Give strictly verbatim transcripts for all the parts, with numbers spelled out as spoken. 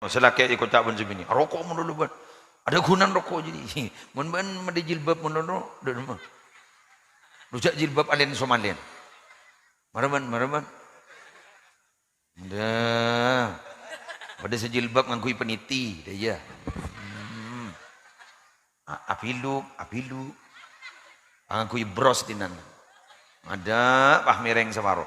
Sè lakè' èkoca' bân sè binè', "Aroko' mon lolo, bân. Adâ' ghunana roko' jârèya. Mon bâ'na maddhi jilbab mon lolo, dâ' remma. Rojâ' jilbab alèn-somalen. Mara, bân, mara, bân." Dâ. Bâdâ sè jilbab ngangghuy paniti, dâ iyâ. Hmm. A-, apiluk, apiluk. Ngangghuy bros dinana. Adâ', pas mèrèng saparo.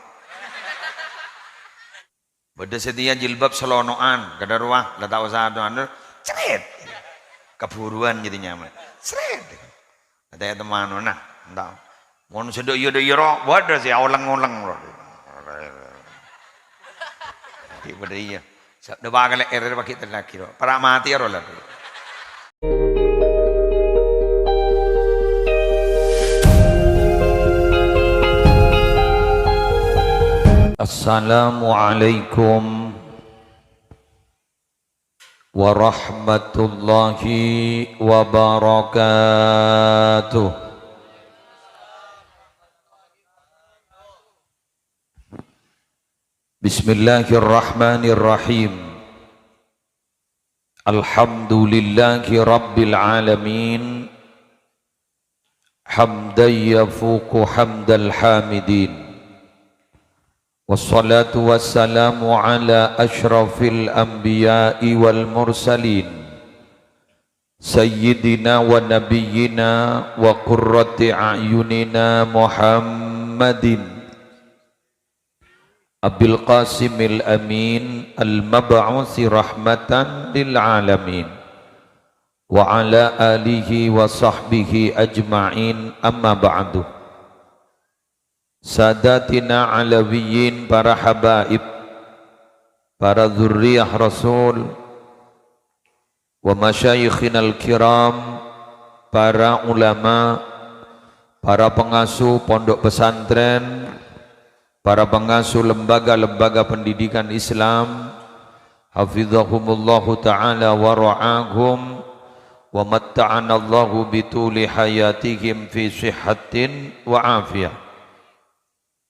Bâdâ satèya jilbab salono'an, kadâ' rowa, la ta' osa anu, cret. Kabhuruwân jadi nyaman. Cret. Atè teman, nah, entah. Mon sè dâ' iyâ, dâ' iyâ ro, bâdâ sè olèng-olèng ro. Di bâdâ iyâ. Sa-, dâ' pakalè èrèr paghi' tellaghi ro. Para' matè ro la. Assalamualaikum warahmatullahi wabarakatuh. Bismillahirrahmanirrahim. Alhamdulillahi rabbil alamin. Hamdan yafuqu hamdal hamidin. Wassalatu wassalamu ala asyrafil anbiya'i wal mursalin. Sayyidina wa nabiyyina wa qurrati a'yunina Muhammadin Abil Qasimil Amin al-mab'usi rahmatan lil alamin, wa ala alihi wa sahbihi ajma'in, amma ba'du. Sadatina Alawiyyin, para habaib, para dzurriyyah Rasul, wa masyayikhinal kiram, para ulama, para pengasuh pondok pesantren, para pengasuh lembaga-lembaga pendidikan Islam, hafizahumullahu ta'ala wa ra'ahum, wa matta'anallahu bituli hayatihim fi sihhatin wa afiyah.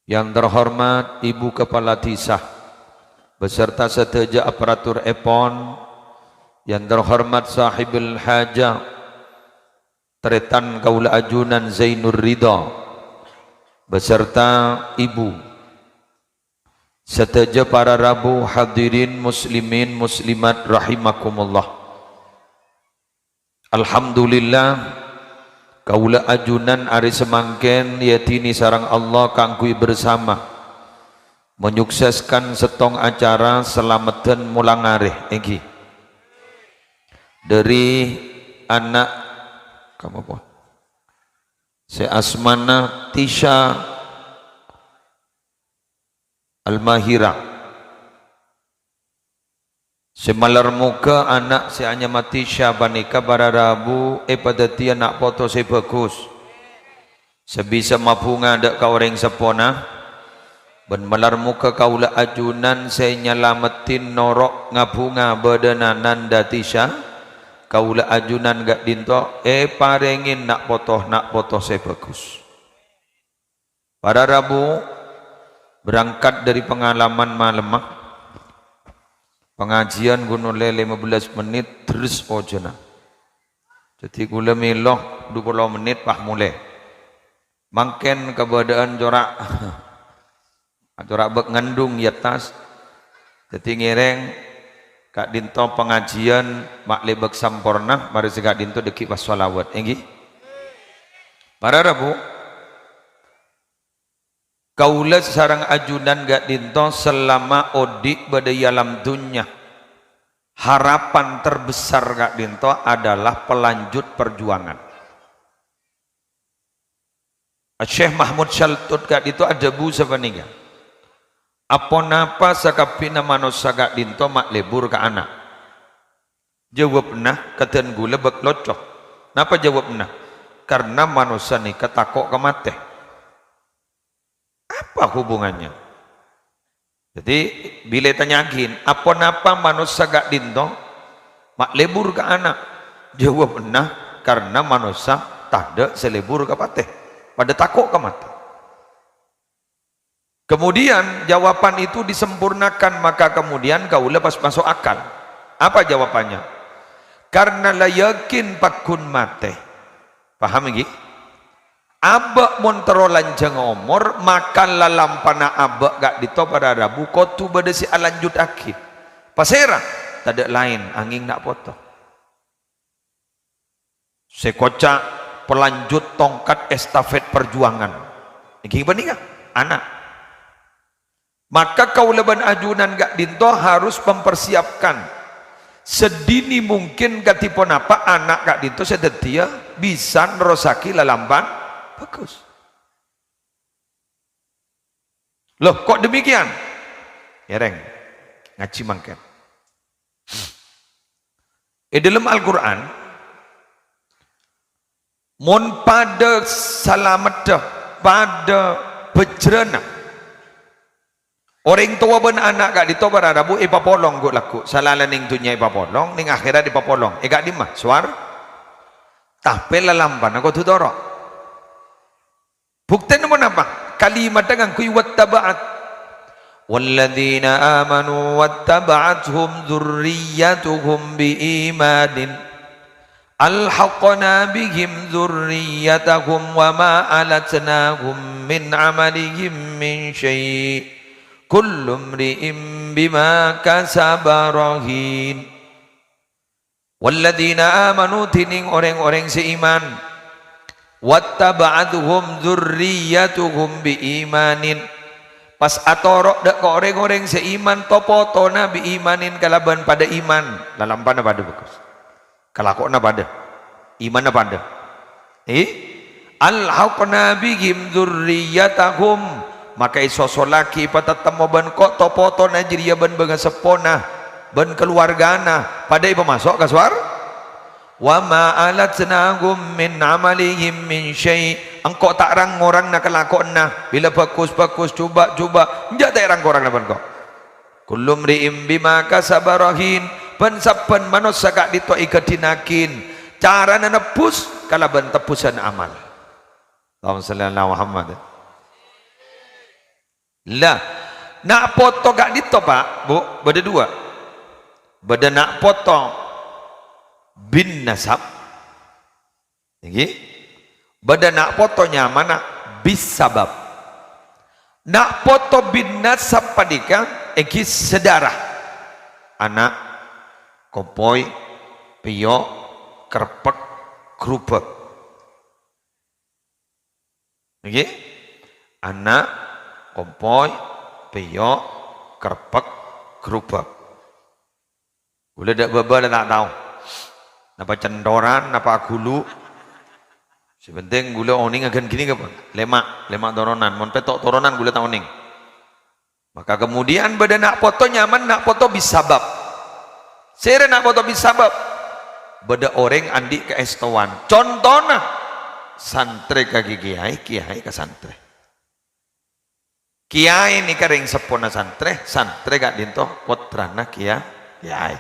Yang terhormat Ibu Kepala Desa beserta sadhâjâ aparatur èpon, yang terhormat Sahibul Hajah, tarètan kaulâ ajunan Zainur Ridha, beserta Ibu, sadhâjâ para rabu, hadirin muslimin muslimat rahimakumullah. Alhamdulillah, kaulâ ajunan arè samangkèn èadhini sareng Allah kaangghuy bersama menyukseskan sèttong acara salameddhân molang arè, èngghi. Dâri ana', kamu apa? Sè asmana Tisha Al-Mahira. Sè malar moghâ ana' sè anyama Tisha panèka para rabu èpadhâddhiyâ na' poto sè bhâghus, sè bisa mabhunga dâ' ka orèng seppona, bân malar moghâ kaulâ ajunan sè nyalameddhi noro' ngabhunga bâdâna Nanda Tisha, kaulâ ajunan ka'dinto èparèngè na' poto-na' poto sè bhâghus. Para rabu, berangkat dari pengalaman malemma, pangajiyân ghun ollè lèma bellâs mennit, terros ojhâna. Dhâddhi, kaulâ mèlo du polo mennit, pas molè. Mangkèn kabâdâ'ân cora', cora' bâk ngandung è attas. Dhâddhi, ngèrèng ka'dinto pangajiyân ma' lè bâk samporna, marè sè ka'dinto dhâggi' pas shalawat, èngghi? Para rabu, kaulâ sareng ajunan ka'dinto selama odi' bâdâ è alam dhunnya, harapan terbesar ka'dinto adalah pelanjut perjuangan. Syekh Mahmud Syaltut ka'dinto adhâbu sapanèka, "Aponapa sakabbhiyânna manossa ka'dinto ma' lebur ka ana'?" Jâwâbbhâ, "Kadhân kaulâ bâk loco." Napa jâwâbbhâ? "Karena manossa nèka tako' ka matè." Apa hubungannya? Dhâddhi, bilâ ètanya'aghi, "Aponapa manossa ka'dinto ma' lebur ka ana'?" Jâwâbbhâ, "Karena manossa tadâ' sè lebur ka patè, padâ tako' ka matè." Kemudian jawaban itu disempurnakan, maka kemudian kaulâ pas maso' akal. Apa jawabannya? Karena la yakin paggun mate. Paham iki? Abâ' mon terro lanjhâng omor, maka lalampana abâ' ka'dinto para rabu kodhu bâdâ sè alanjuttaghi. Pasèra? Tadâ' laèn, angèng na' poto. Sè koca' pelanjut tongkat estafet perjuangan. Èngghi panèka, ana'. Maka kaulâ bân ajunan ka'dinto harus mempersiapkan sedini mungkin kadhi ponapa ana' ka'dinto sè dhâddhiyâ bisa nerrossaghi lalampan bhâghus. Loh, kok demikian? Ngèrèng, ngajhi mangkèn. È dâlem Al-Qur'an, mon padâ salameddhâ, padâ bhâjrâna, orèng towa bân ana' ka'dinto para rabu èpapolong ghu'-lagghu', salanjhângnga neng dhunnya èpapolong, neng akhèrat èpapolong. È ka'dimma? Sowar-, tapè lalampana kodhu toro'. Buktèna ponapa? Kalimatta ngangghuy wattaba'at. "Walladzina amanu wattaba'athum dzurriyyatuhum biimanin alhaqna bihim dzurriyyatahum wa ma alatnahum min amalihim min syai'. Kullu mri'in bima kasaba rahin." "Walladzina amanu," dhinèng orèng-orèng sè iman. "Wattaba'athum dzurriyyatuhum biimanin." Pas atoro' dâ' ka orèng-orèng sè iman, to-potona biimanin kalabân padâ iman. Lalampana padâ bhâghus. Kalakowanna padâ. Imanna padâ. Eh? "Alhaqna bihim dzurriyyatahum," maka èsosolaghi èpatatemmo bân ko-, to-potona jârèya bân bângaseppona, bân kaluwargana, padâ èpamaso' ka sowar-, "Wa ma alatnahum min amalihim min syai'," engko' ta' rang-ngorangna kalakowanna, bilâ bhâghus-bhâghus, jhubâ'-jhubâ', enjâ' ta' èrang-korangna bân ko-, "Kullu mri'in bima kasaba rahin," bân sabbhân manossa ka'dinto èghâdhinaghi carana nebbhus kalabân tebbhusân amal. Allahumma shalli ala Muhammad. Lah, na' poto ka'dinto, Pak, Bu, bâdâ duwâ'. Bâdâ na' poto bin nasab. Èngghi? Bâdâ na' poto nyamana bis sabab. Na' poto bin nasab panèka èngghi sedara. Ana', kompoy, pèyo', kerpek, grubâk. Èngghi? Ana', kompoy, pèyo', kerpek, grubâk. Ghulâ dâ' bâbâ la ta' tao. Napa cènthoran, napa aghulu. Sè pentèng ghulâ onèng aghân ghânèka, Pak. Lèma', lèma' toronan. Mon pètto' toronan ghulâ ta' onèng. Maka kemudian bâdâ na' poto nyamana na' poto bis sabab. Sèra na' poto bis sabab? Bâdâ orèng andi' kaèstowan. Contona, santrè ka kèyaè, kèyaè ka santrè. Kèyaè nèka rèng seppona santrè, santrè ka'dinto pottrana kèya-, kèyaè.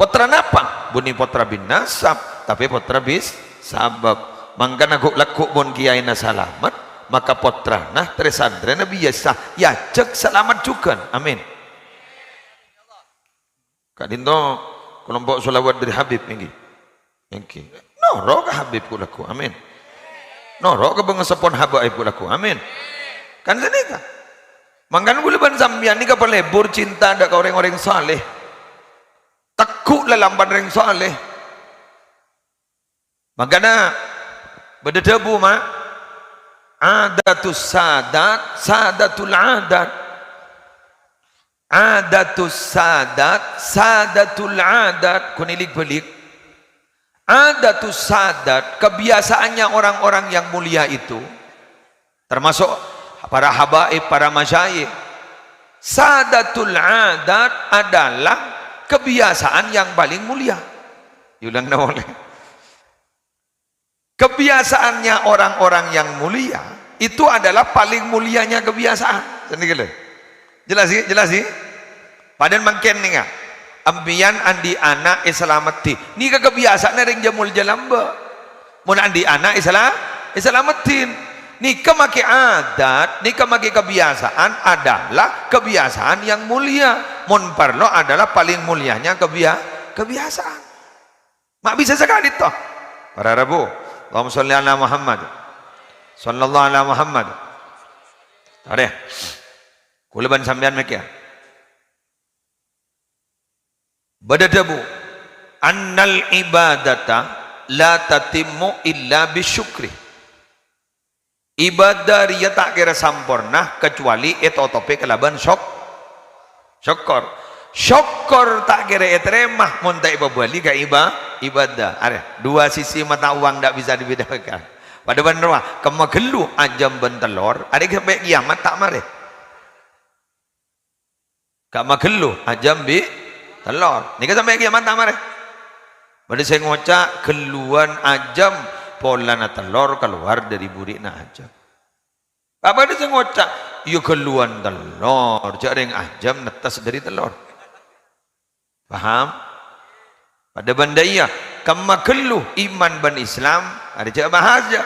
Pottrana apa? Bânnè pottra bin nasab, tapè pottra bis sabab. Mangkana ghu'-lagghu' mon kèyaèna salamet, maka pottrana, trè-santrèna biyasa èajhâk salamet jhughân. Amin. Ka'dinto kelompok sholawat dâri Habib, èngghi? Èngghi. Noro' ka Habib ghu'-lagghu', amin. Noro' ka bângaseppona habaib ghu'-lagghu', amin. Kan sanèka. Mangkana ghulâ bân sampèyan nèka palebur cinta dâ' ka orèng-orèng saleh. Tegghu' lalampan orèng saleh. Mangkana bâdâ dhâbu, ma', "Adatus sadat, sadatul adat." Adatus sadat, sadatul adat. Kon èlik-bâlik. Adatus sadat, kebiasaannya orang-orang yang mulia itu, termasuk para habaib, para masyayikh. Sadatul adat adalah kebiasaan yang paling mulia. Diulang polè. Kebiasaannya orang-orang yang mulia itu adalah paling mulianya kebiasaan. Sanèka lho. Jelas, ghi? Jelas, ghi? Padahal mangkèn nèka. Empèyan andi' ana' èsalameddhi. Nèka kebiasaanna rèng jâ-, molja lambâ'. Mon andi' ana' èsala-, èsalameddhin. Nèka makè adat, nèka makè kebiasaan adalah kebiasaan yang mulia. Mon parlo adalah paling mulianya kebia-, kebiasaan. Ma' bisa sakalè, to. Para rabu. Allahumma sholli ala Muhammad. Sallallahu ala Muhammad. Arè. Kaulâ bân sampèyan mèkkèr. Bâdâ dhâbu, "Annal ibadata la tatimmu illa bisyukri." Ibadah rèya ta' kèra samporna kacuali ètotobhi kalabân sok-, sokkor. Sokkor ta' kèra ètarèma mon ta' èpabâli ka iba-, ibadah. Arè, dua sisi mata uang ndak bisa dibedakan. Padâ bân rowa, kemma ghâllu ajâm bân tellor, arè sampè' kiyamat ta' marè. Kemma ghâllu ajâm bi' tellor. Nèka sampè' kiyamat ta' marè. Bâdâ sè ngoca' ghâlluwân ajâm polana tellor kalowar dâri buri'na ajâm. Apa bâdâ sè ngoca', "Iyâ ghâlluwân tellor, jhâ' rèng ajâm nettes dâri tellor." Paham? Padâ bân dâ'iyâ, kemma ghâllu iman bân Islam, arè jhâ' bahas jhâ'.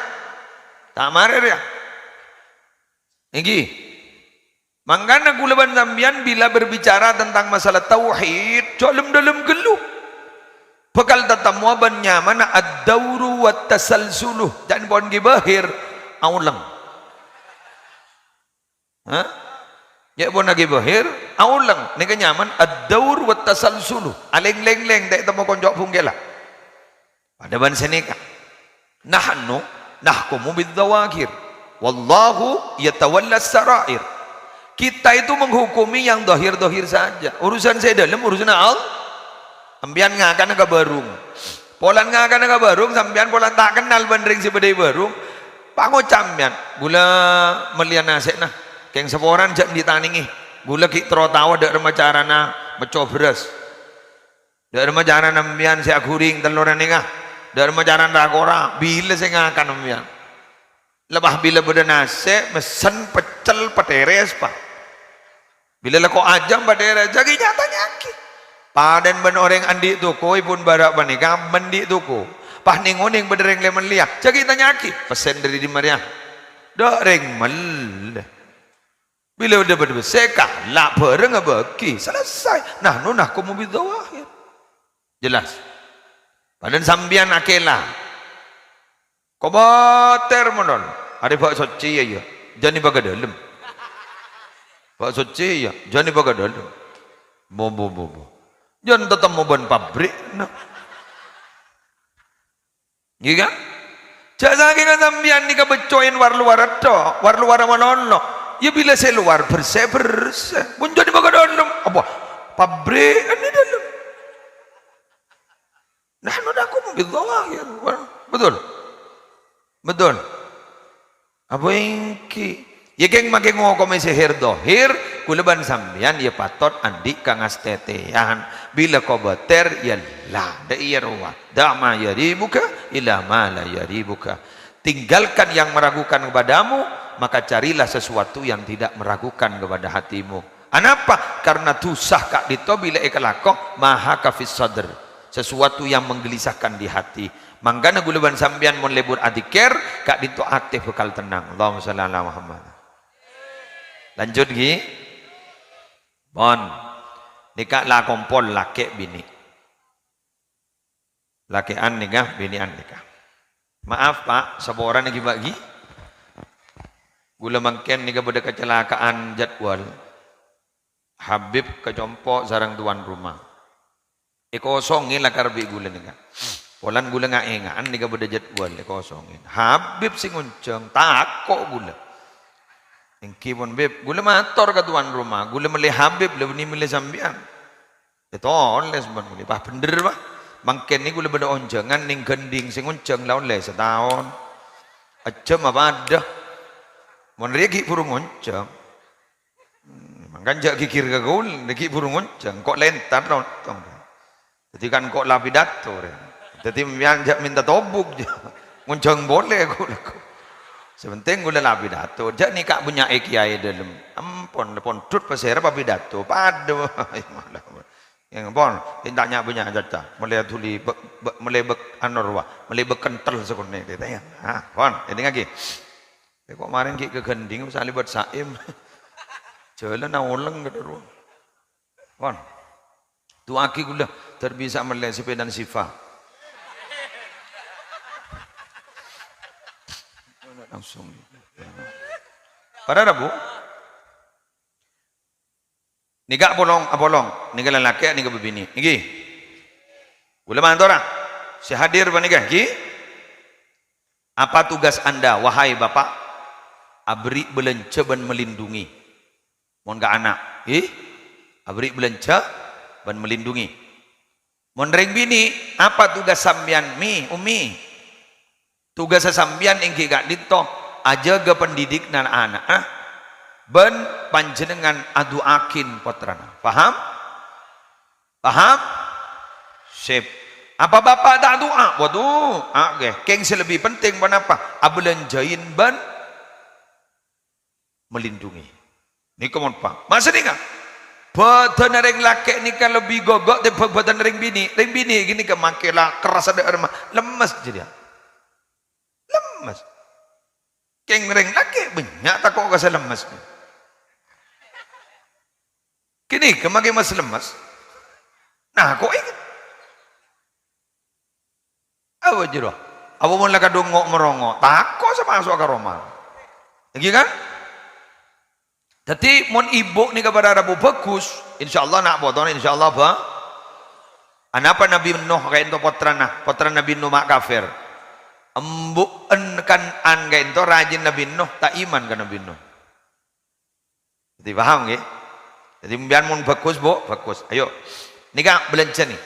Ta' marè rèya. Èngghi. Mangkana kaulâ bân sampèyan bilâ berbicara tentang masalah tauhid, jhâ' lem-dâlem ghâllu. Bhâkal tatemmowa bân nyamana ad-dauru wat tasalsulu. Jhâ' pon ghi bâhir, aolèng. Hah? Jhâ' pon ghi bâhir, aolèng. Nèka nyamana ad-daur wat tasalsulu. Alèng-lènglèng, ta' temmo konco' bhungkella. Padâ bân sanèka. Nahnu nahkumu bidz-dzawahir, wallahu yatawallas sarair. Kita itu menghukumi yang dhahir-dhahir saja. Urusan sè dâlem urusanna Allah. Sampèyan ngakana ka bârung. Polana ngakana ka bârung, sampèyan polana ta' kennal bân rèng sè bâdâ è bârung. Pangoca' sampèyan, "Ghulâ mellèya nasè'na. Kèng saporana jhâ' andi' tanèngè. Ghulâ ghi' terro tao dâ' remma carana mècco bherrâs." Dâ' remma carana sampèyan sè aghuring tellorra nèka? Dâ' remma carana ra-kora? Bilâ sè ngakan sampèyan? Lepas bilâ bâdâ nasè', messen, peccel, patèrès, pa. Bilâ lako ajâm patèrès, jhâ' ghi' nya-tanya'aghi. Padâna bân orèng andi' toko, èpon bârâ' panèka, andi' toko. Pas nèng-onèng bâdâ rèng lè-mellèya, jhâ' ghi' tanya'aghi, "Pèssèna dâri dimma rèya?" Dâ' rèng mellè. Bilâ bâdâ bâdâ bessè, kala' bhârâng abâgi. Selesai. Nahnu nahkumu bidz-dzawahir. Jelas. Padâna sampèyan akèla. Kobâtèr monon. Arè bâ' soccè, iyâ, iyâ. Jhâ' nèbâ ka dâlem. Bâ' soccè, iyâ. Jhâ' nèbâ ka dâlem. Bo, bo, bo, bo. Jhâ' tatemmo bân pabrik, nah. Ngghi, kan? Jhâ' sakènga sampèyan nèka bâcco'èn war-lowar ètto, war-lowar malolo. Iyâ, bilâ sè lowar bersè, bersè. Mon jhâ' nèbâ ka dâlem, apa? Pabri'an è dâlem. Nahnu nahkumu bidz-dzawahir. Betul? Betul. Apa ènggi? Iyâ, kèng makè ngokomè sè dhâhir-dhâhir, kaulâ bân sampèyan iyâ patot andi' kangastètèyan. Bilâ kobâtèr, iyâ la, dâ' iyâ rowa. Da' ma yaribuka ila ma la yaribuka. Tinggalkan yang meragukan kepadamu, maka carilah sesuatu yang tidak meragukan kepada hatimu. Anapa? Karena dhusa ka'dinto bilâ èkalako mahaka fis sadr, sesuatu yang menggelisahkan di hati. Mangkana kaulâ bân sampèyan mon lebur adzikir, ka'dinto atè bhâkal tennang. Allahumma shalli ala Muhammad. Lanjut, ghi. Pon. Nèka la kompol lakè' binè'. Lakè'an nèka, binè'an nèka. Maaf, Pak, saporana ghi, Pak, ghi. Kaulâ mangkèn nèka bâdâ kacelakaan jadwal. Habib ka compo' sareng tuan rumah. Èkosongè lakar bi' kaulâ nèka. Polana kaulâ nga'-ènga'an nèka bâdâ jadwal èkosongè. Habib sè ngonjhâng, tako' kaulâ. Ènggi pon, Bib, kaulâ mator ka tuan rumah, kaulâ mellè Habib, la bânnè mellè sampèyan. Ètolès bân kaulâ, pas bhendher, Pak. Mangkèn nèka kaulâ bâdâ onjhângan nèng ghândhing sè ngonjhâng la ollè sataon. Ajâm apa adâ. Mon rèya ghi' bhuru ngonjhâng. Hmm, mangkana jhâ' ghighir ka kaulâ, ghi' bhuru ngonjhâng, ko' lèntar lontong. Dhâddhi kan ko' la pidato, rè. Dhâddhi sampèyan jhâ' mènta tobuk, jhâ'. Ngonjhâng polè kaulâ. Sè pentèng kaulâ la pidato, jhâ' nèka bânnya'è kèyaè dâlem. Ampon, pondhut pasèra papidato, padâ. Yang pon, ènta' nya-, bânnya' caca. Mellè dhuli bek, bek, mellè bek anu rowa, mellè bek kentel sakonè', gitu ya. Ha, pon, èdingngaghi. È, kok marèn ghi' ghâghendhing, salèbât sa'im. Jhâlân aolèng kadhâruwân. Pon. Du'aaghi ghulâ, dâr bisa mellè sepèdana Siva. Langsung. Para rabu. Nèka apolong, apolong. Nèka lalakè', nèka bâbinè'. Nèka. Ghulâ mator, ah. Sè hadir panèka, ghi? Apa tugas Anda, wahai Bapak? Aberri' bâlânjhâ bân melindungi. Mon ka ana', ghi? Aberri' bâlânjhâ bân melindungi. Mon rèng binè', apa tugas sampèyan, Mi, Ummi? Tugassa sampèyan èngghi ka'dinto, ajâgâ pendidikna ana'na, bân panjhennengngan adu'aaghin pottrana. Paham? Paham? Sip. Apa bapa' ta' du'a? Waduh, a-, ghi. Kèng sè lebbi penting ponapa? Abâlânjhâi bân melindungi. Nèka mon pa-, masennengnga. Bâdânna rèng lakè' nèka lebbi ghâgâ' tèmbhâng bâdânna rèng binè'. Rèng binè' ghânèka mangkè la kerrassa dâ' remma, lemmes jârèya. Lemmes. Kèng rèng lakè' bânnya' tako' ka sè lemmes. Ghânèka mangkè mes-lemmes. Nah, kok ini? Apa jârowa? Apa mon la kadhung ngo'-marongo', tako' sè maso' ka roma. Èngghi kan? Dhâddhi, mon ibu nèka para rabu bhâghus, insyaallah na' potona insyaallah bhâ-, anapa Nabi Nuh ka'dinto pottrana, pottrana Nabi Nuh ma' kafir. Embu'en Kan'an ka'dinto rajina Nabi Nuh, ta' iman ka Nabi Nuh. Dhâddhi paham, ghi? Dhâddhi, sampèyan mon bhâghus, Bu, bhâghus. Ayo. Nèka bâlânjhâ, nè.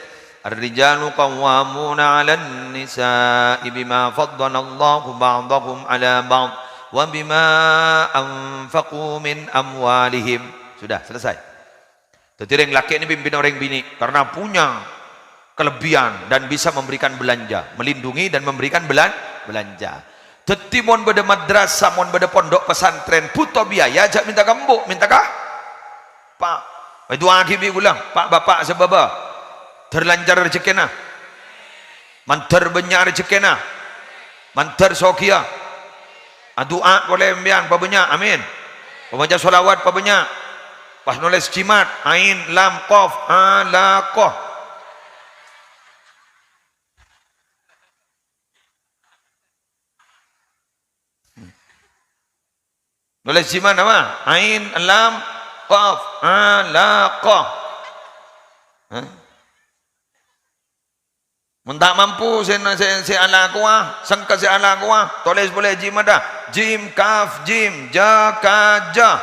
"Ar-rijalu qawwamuna 'alan nisa'i bima faddalallahu ba'dahum 'ala ba'd wa bima anfaqu min amwalihim." Sudah, selesai. Dhâddhi, rèng lakè' nè pimpin orèng binè' karena punya kelebihan dan bisa memberikan belanja, melindungi dan memberikan belan-, belanja. Dhâddhi, mon bâdâ madrasah, mon bâdâ pondok pesantren, buto biaya, jhâ' mènta ka embu', mènta ka Pa'. Èdu'aaghi bi' ghulâ, Pa', Bapa' sè bâbâ. Dâr lancar rejekkèna. Mandhâr bânnya' rejekkèna. Mandhâr soghiyâ. Adu'a polè sampèyan, pabânnya'. Amin. Pamaca sholawat, pabânnya'. Pas nolès jimat, ain, lam, qof, alaqah. Nolès jimat apa? Ain, lam, qof, alaqah. Hah? Mon ta' mampu sè, sè, sè alaqowa, sengka sè alaqowa, tolès polè jimadda. Jim, kaf, jim, ja, ka, ja.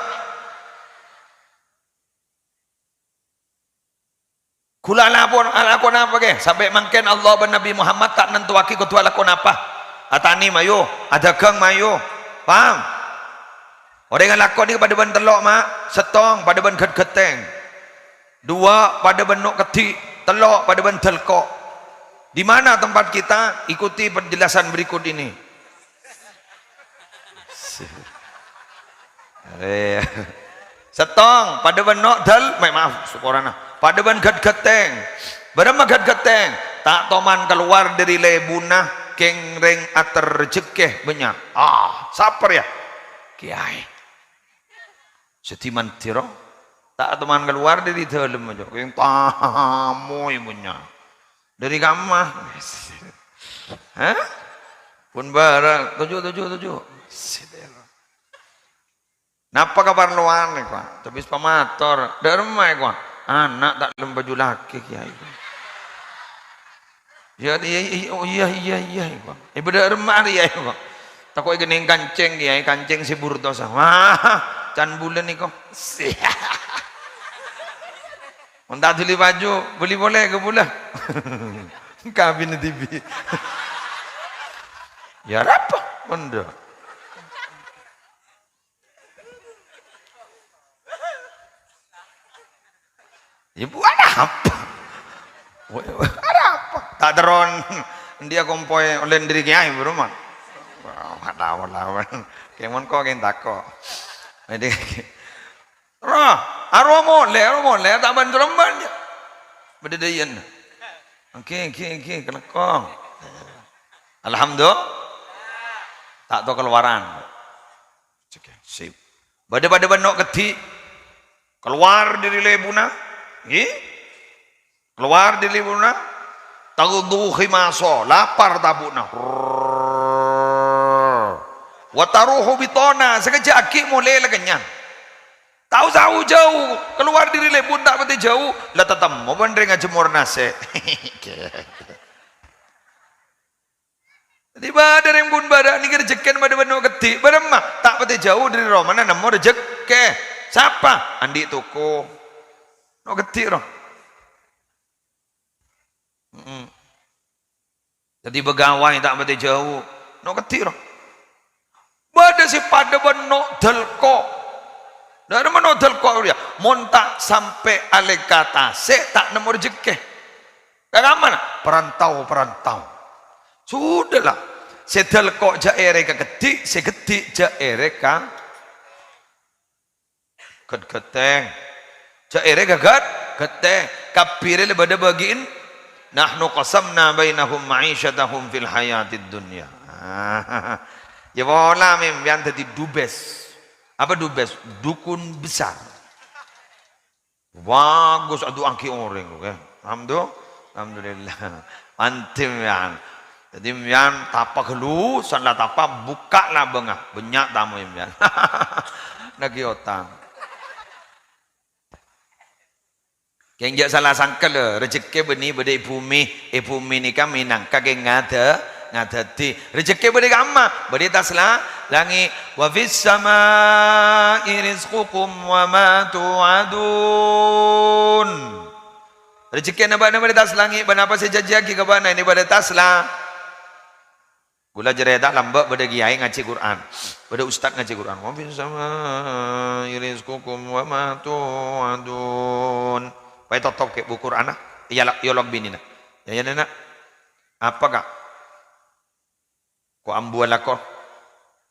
Ghulâ alapon, alako napa, ghi? Sampè' mangkèn Allah bân Nabbhi Muhammad ta' nantowaghi kodhu alako napa. Atanè mayu, adhâghâng mayu. Paham? Orèng alako nèka padâ bân tello', ma'. Sèttong, padâ bân ghât-ghâttèng. Duwâ', padâ bân no' keddhi'. Tello', padâ bân dâlko'. Di mana tempat kita? Ikuti penjelasan berikut ini. Arè. Sèttong, padâ bân no' dâl-, ma-, maaf, saporana. Padâ bân ghât-ghâttèng. Bârâmma ghât-ghâttèng? Ta' toman kalowar dâri lèbunna, kèng rèng atèr rejekkè bânnya'. Ah, sapèr, yâ? Kèyaè. Sè dimman dhâri, ta' toman kalowar dâri dâlem, jâ'. Kèng tamoy bânnya'. Dâri kamma. Hah? Pon bârâ', toju', toju', toju'. Napa kaparlowan, èkowa? Tabis pamator. Dâ' remma, èkowa? Ana' ta' lem baju lakè, Kèyaè. Iyâ, iyâ, iyâ, oh, iyâ, iyâ, iyâ, èkowa. È, bâdâ remma rèya, èkowa. Tako' èkennèng kancèng, Kèyaè, kancèng sè bur dosa. Wah, can bulân, èkowa. Mon ta' dhuli baju, bâli polè ka bulâ. Kabin dibi'. Yâ, rapa? Mondho. Yâ, buwâna apa? Buwâna apa? Ta' terron, andi' akompoy olèn dâri Kèyaè, buru, man. Wah, ta' tao lawan. Kèmon ko' kèng tako'. Jadi, roh, arowa molè, arowa molè, ta' bân-, terron bân, yâ. Bâdâ dâjâna. Oke, oke, oke, kalèkong. Alhamdulillah. Ta' tao kalowaran. Sip. Bâdâ padâ bân no' keddhi'. Kalowar dâri lebunna. Ngghi? Kalowar dâri lebunna. Taghdu khimasa, lapar tabu'na. Rrrr. Wa taruhu bitana, sakejjhâ' aghi' molè la kennyang. Ta' osa jâu-jâu, kalowar dâri lebun ta' patè jâu, la tatemmo bân rèng ajemmor nasè'. Dhâddhi bâdâ rèng bun bârâ' nèka rejekkèna padâ bân no' keddhi', bârâmma ta' patè jâu dâri romana nemmo rejekkè. Sapa? Andi' toko. No' keddhi' ro. Mm-mm. Dhâddhi pegawai ta' patè jâu. No' keddhi' ro. Bâdâ sè padâ bân no' dâlko'. Dâremma no' dâlko' rèya? Mon ta' sampè' alèka tasè', ta' nemmo rejekkè. Ka kamma? Perantau-perantau. Sudahlah. Sè dâlko' jhâ' èrè ka keddhi', sè keddhi' jhâ' èrè ka ghât-ghâtèng. Jhâ' èrè ka ghât-ghâtèng. Kabbhi rèya la bâdâ bâgi'in. "Nahnu qasamna bainahum ma'isyatahum fil hayatid dunya." Ya pola mèmpèyan dhâddhi dubes. Apa dubes? Dukun besar. Bagus adu'aaghi orèng, oke. Alhamdulillah. Alhamdulillah. Mantep, yan. Dhâddhi, yan, tapa ghâllu, san la tapa, bukka' labângnga. Bânnya' tamoy, yan. Naghi otang. Kèng jhâ' sala sangka, lho. Rejekkè bânnè bâdâ è bhumè. È bhumè nèka mènangka kèng ngadâ-, ngadâddhi. Rejekkè bâdâ è kamma? Bâdâ è attas la-, langngè'. "Wa fis sama'i rizqukum wa ma tu'adun." Rejekkèna bâ'na bâdâ è attas langngè', bân apa sè èjhânjhiyaghi ka bâ'na ènè bâdâ è attas la-, Ghulâ carèta lambâ' bâdâ kiyaè ngajhi Qur'an. Bâdâ ustad ngajhi Qur'an. "Wa fis sama'i rizqukum wa ma tu'adun." Pas ètotop kè' buku Qur'anna, èyala-, èolok binèna. "Ya, ya, Nèna." "Apa, Ka'?" "Ko' ambuwâ alako."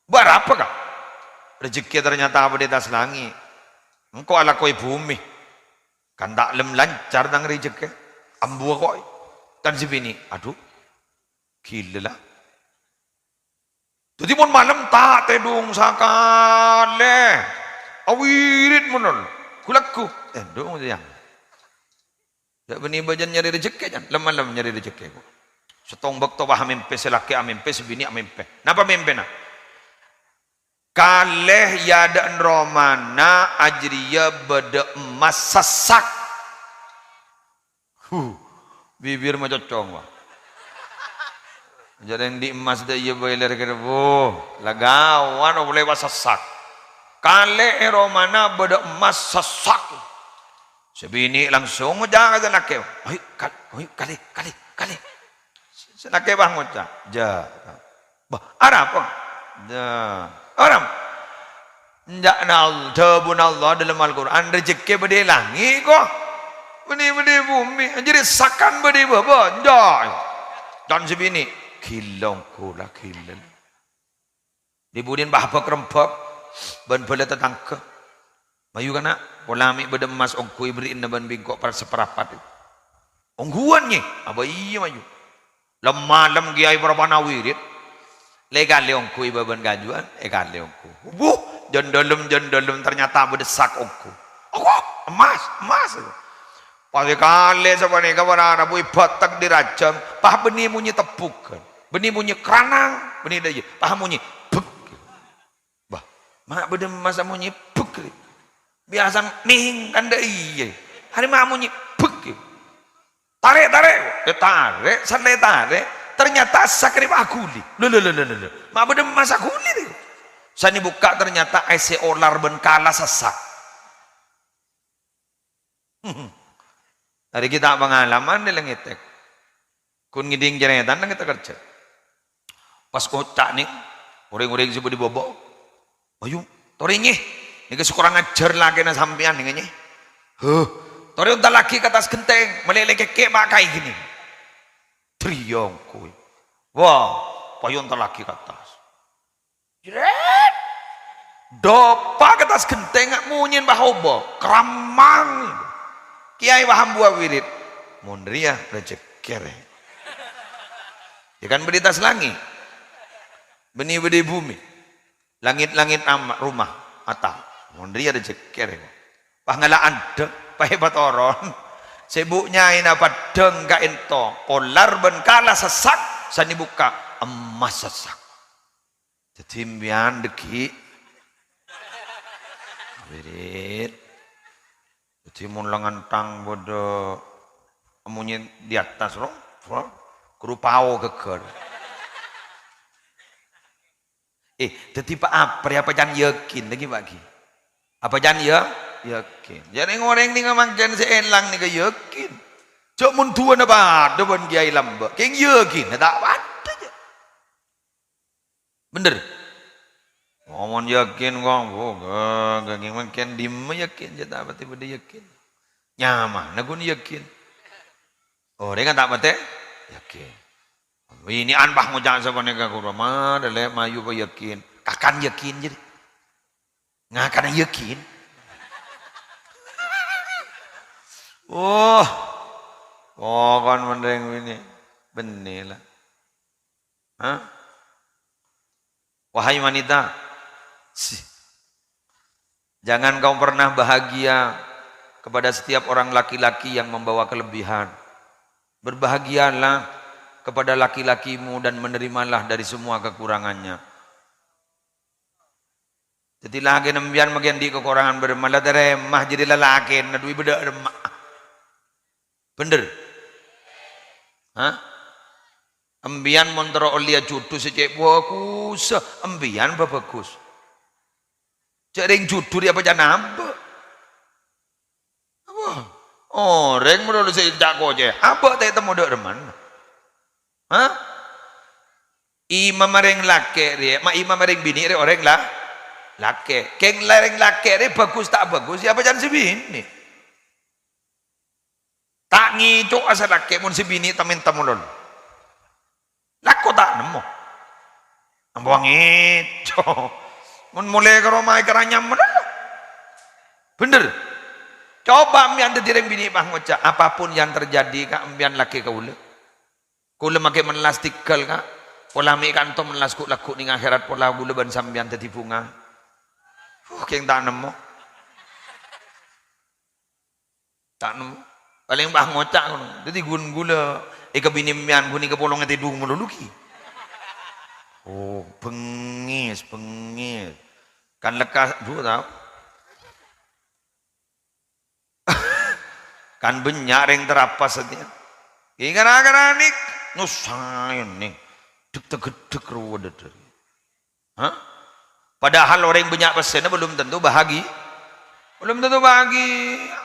"Bâ' arapa, Ka'?" "Rejekkè ternyata bâdâ è attas langngè'. Engko' alako è bhumè. Kan ta' lem lancar tang rejekkè. Ambuwâ ko'." Kan sè binè', "Adhu, ghilâ la." Dhâddhi mon malem ta' tèdung sakalè. Awirid mon ghu-lagghu. Tèdung, yâ. Jhâ' bânnè bâjâna nyarè rejekkè, jhân. Lem-malem nyarè rejekkè. Sèttong bâkto pas amèmpè, sè lakè amèmpè, sè binè' amèmpè. Napa mèmpèna? Kalè è adâ'na romana jârèya bâdâ emmas sassak. Huh, bibir macocong, wah. Jhâ' rèng andi' emmas dâ' iyâ bhâi lèr kèra, wuh, la ghâwât, ollè pas sassak. Kalè è romana bâdâ emmas sassak. Sè binè' langsung ngoca' ka sè lakè, "Ayo, kal-, ayo, kalè, kalè, kalè." Sè lakè pas ngoca', "Jâ'." "Bâ, arapa?" "Jâ'." "Arapa?" "Enjâ'na All-, dhâbuna Allah dâlem Al-Qur'an, rejekkè bâdâ è langngè', ko'. Bânnè bâdâ è bhumè, jârèya sakan bâdâ è bâbâ." "Enjâ'." Can sè binè', "Ghilâ ongghu la, ghilâ." Dhi-budhina pas bâk-rembâk bân bhâlâ tatangghâ. "Mayu, kana', pola mè' bâdâ emmas ongghu èberri'na bân bi' engko' par-, saparapat." "Ongghuwân, Nyè?" "Abâ iyâ, mayu." Lem-malem kiyaè parappa'na wirid. La èkalè ongghu è bâbâna kajuwân, èkalè ongghu. Wuh, jân dâlem, jân dâlem, ternyata bâdâ sak ongghu. "Allah, emmas, emmas." Pas èkalè sapanèka para rabu èbâtek dâri rajâ, pas bânnè monyè tebbhughân. Bânnè monyè kranang, bânnè dâ' iyâ, pas monyè bhek. "Bâ, ma' bâdâ emmas amonyè bhek rè. Biyasana nèng kan dâ' iyâ. Arè ma' amonyè bhek." "Tarè', tarè'." Ètarè', san ètarè'. Ternyata sak rè pas aghuli. "Lho, lho, lho, lho, lho, lho. Ma' bâdâ emmas aghuli rè." San èbukka' ternyata èssè olar bân kala sassak. Arè ghi' ta' pangalaman nè la ngètèk. Ghun ngèdhing carètana ngètèk kerjâ. Pas ngoca' nè, orèng-orèng sè bâdâ bâbâ, "Ayo, torè, Nyè. Nèka sè korang ajhâr lakèna sampèyan nèka, Nyè. Huh, torè ontallaghi ka attas ghentèng, malè lèkèkè' ma' kaè ghini." Triyong kowe. Wah, pas èontallaghi ka attas. Jrèt! Dâpa' ka attas ghentèngnga monyèna pas obâ, kramang. Kiyaè pas ambuwâ wirid. Mon rèya rejekkè rè. Yâ kan bâdâ è attas langngè'. Bânnè bâdâ è bhumè. Langit-langit ama-, roma. Atal. Mon rèya rejhekkè rèng. Pas ngala' andheng, pas èpatoron. Sè bu' nyaèna paddhâng ka'ènto, polar bân kala sessak, sanè bukka' emmas sessak. Dhâddhi, empèyan dhâggi'. Wirid. Dhâddhi, mon la nganthang padâ amonye di atas, ro, ro, kuru pao ghâggâr. Eh, dhâddhi pa-, apa rè apa can yakin lagi, Pak Ki? Apa can ya? Yakin. Jâ' rèng-orèng nèka mangkèn sè èlang nèka yakin. Jâ' mon duwâna padâ bân Kèyaè Lambâ', kèng yakin ta' padâ, jâ'. Bhender? Mon yakin kok, bu, ga-, ga-, mangkèn dimma yakin, jâ' ta' patè padâ yakin. Nyamana ghun yakin. Orèng kan ta' patè yakin. Bini'an pas ngoca' sapanèka, "Ghuru, ma, dâlè mayu pa yakin." Kakan yakin jârèya. Ngakana yakin. Oh, pokon mon rèng binè'. Bânnè la. Hah? Wahai wanita, si-, jangan kau pernah bahagia kepada setiap orang laki-laki yang membawa kelebihan. Berbahagialah kepada laki-lakimu dan menerimalah dari semua kekurangannya. Dhâddhi, lakèna empèyan maghi andi' kakorangan bârâmma, la tarèma jârèya lalakèna, dhu è bâdâ remma. Bhender? Hah? Empèyan mon terro ollèya judhu sè cè' bhâghussa, empèyan bhâbhâghus. Cè' rèng judhu rèya apa can abâ'? Apa? Orèng malolo sè ca'-kocè', abâ' ta' ètemmo dâ' remmana. Hah? Imam orèng lakè' rèya, ma' imam orèng binè' rèya orèng la-, lakè'. Kèng orèng lakè' rèya bhâghus ta' bhâghus, ya apa can sè binè'. Ta' ngèco'a sè lakè' mon sè binè' ta' mènta molol. Lako ta' nemmo. Ampo ngèco'. Mon molè ka roma èkaranyam malolo. Bhender? Coba empèyan dhâddhi rèng binè' pas ngoca', "Apapun yang terjadi, Ka', empèyan lakè kaulâ." Kaulâ maghi mellas tèngghâl, Ka'. Pola mè' kanto mellas ghu'-lagghu' neng akhèrat, pola kaulâ bân sampèyan dhâddhi bhunga. Huh, kèng ta' nemmo. Ta' nemmo. Palèng pas ngoca' ngono. Dhâddhi ghun kaulâ èkabinè empèyan ghun èkapolong ètèdung malolo ghi. Oh, bengngès, bengngès. Kan lekkas, dhu, tao. Kan bânnya' rèng tarapas satèya. Ghi ghârâ-ghârâ nèk, nyossa nèng. Dek-tegedek rowa dhâddhâri. Hah? Padahal orèng bânnya' pèssèna belum tentu bahagi-, belum tentu bahagia.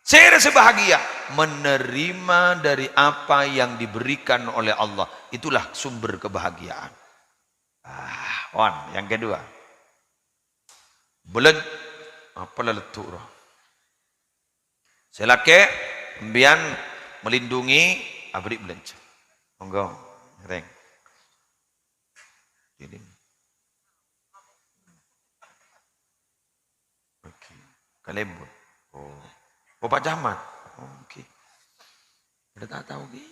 Sèra sè bahagia? Menerima dari apa yang diberikan oleh Allah. Itulah sumber kebahagiaan. Ah, wan, yang kedua. Belanja. Apa la leddu' rowa? Sè lakè', empèyan melindungi, aberri' belanja. Monggo, rèng. Ini. Oke. Kalèbun. Oh. Oh, Pak Camat. Oh, oke. Udah tak tahu, Ki.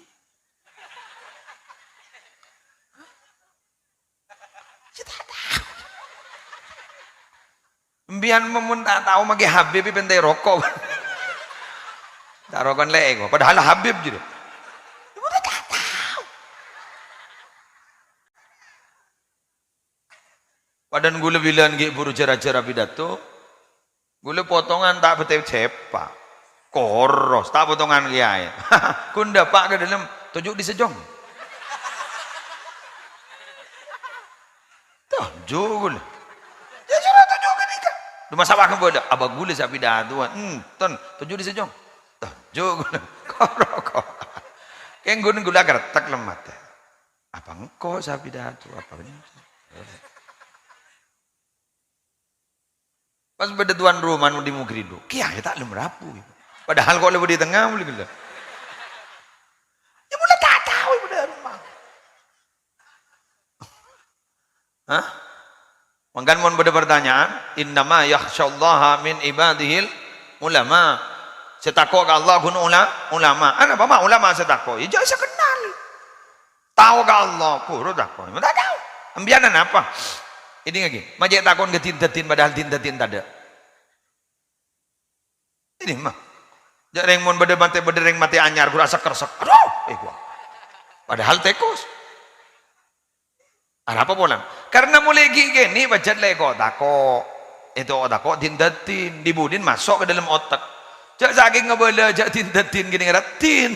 Kita tahu. Empèyan mon ta' tao maghi Habib, pènta roko'. Ta' roko'an lè' ko'. Padahal Habib jârèya. Padahal kaulâ bilân ghi' buru jârâ-jârâ pidato. Kaulâ potongan ta' bâtè cèpa'. Koros, ta' potongan kèyaè. Ghun dâpa' ka dâlem, toju' di sejong. Toju' kaulâ. Ya, soro toju' ghânèka. Dhu masa bâ' bâdâ, abâ' kaulâ sè apidato, enten, toju' di sejong. Toju' kaulâ. Koro-koro. Kèng ghun kaulâ kertek lemmat. Apa engko' sè apidato, apa engko'? Pas bâdâ tuan rumah di Mugrido, kèyaè ta' lem rabu. Padahal ko' la bâdâ è tengnga molaè ghellâ'. Ya, molaè ta' tao è bâdâ rumah. Hah? Mangkana mon bâdâ pertanyaan, "Innama yakhsyallaha min ibadihil ulama." Sè tako' ka Allah ghun ula-, ulama. Anapa ma' ulama sè tako'? Ya, jhâ' sè kennal. Tao ka Allah, buru tako'. Ta' tao. Empèyan anapa? Èdingngaghi, ma' cè' takon ka din-daddin, padahal din-daddin tadâ'. Ini mah. Jhâ' rèng mon bâdâ matè, bâdâ rèng matè anyar, ghuru asekker-sekker. Adu, eh, gua. Padahal tèkos. Arapa polana? Karena molaè ghi' kènè' pajhât la èko-tako'. Ètako'-tako' din-daddin, di-budina maso' ka dâlem otek. Jhâ' sakèng ngabâlâ, jhâ' din-daddin kènè' raddhin.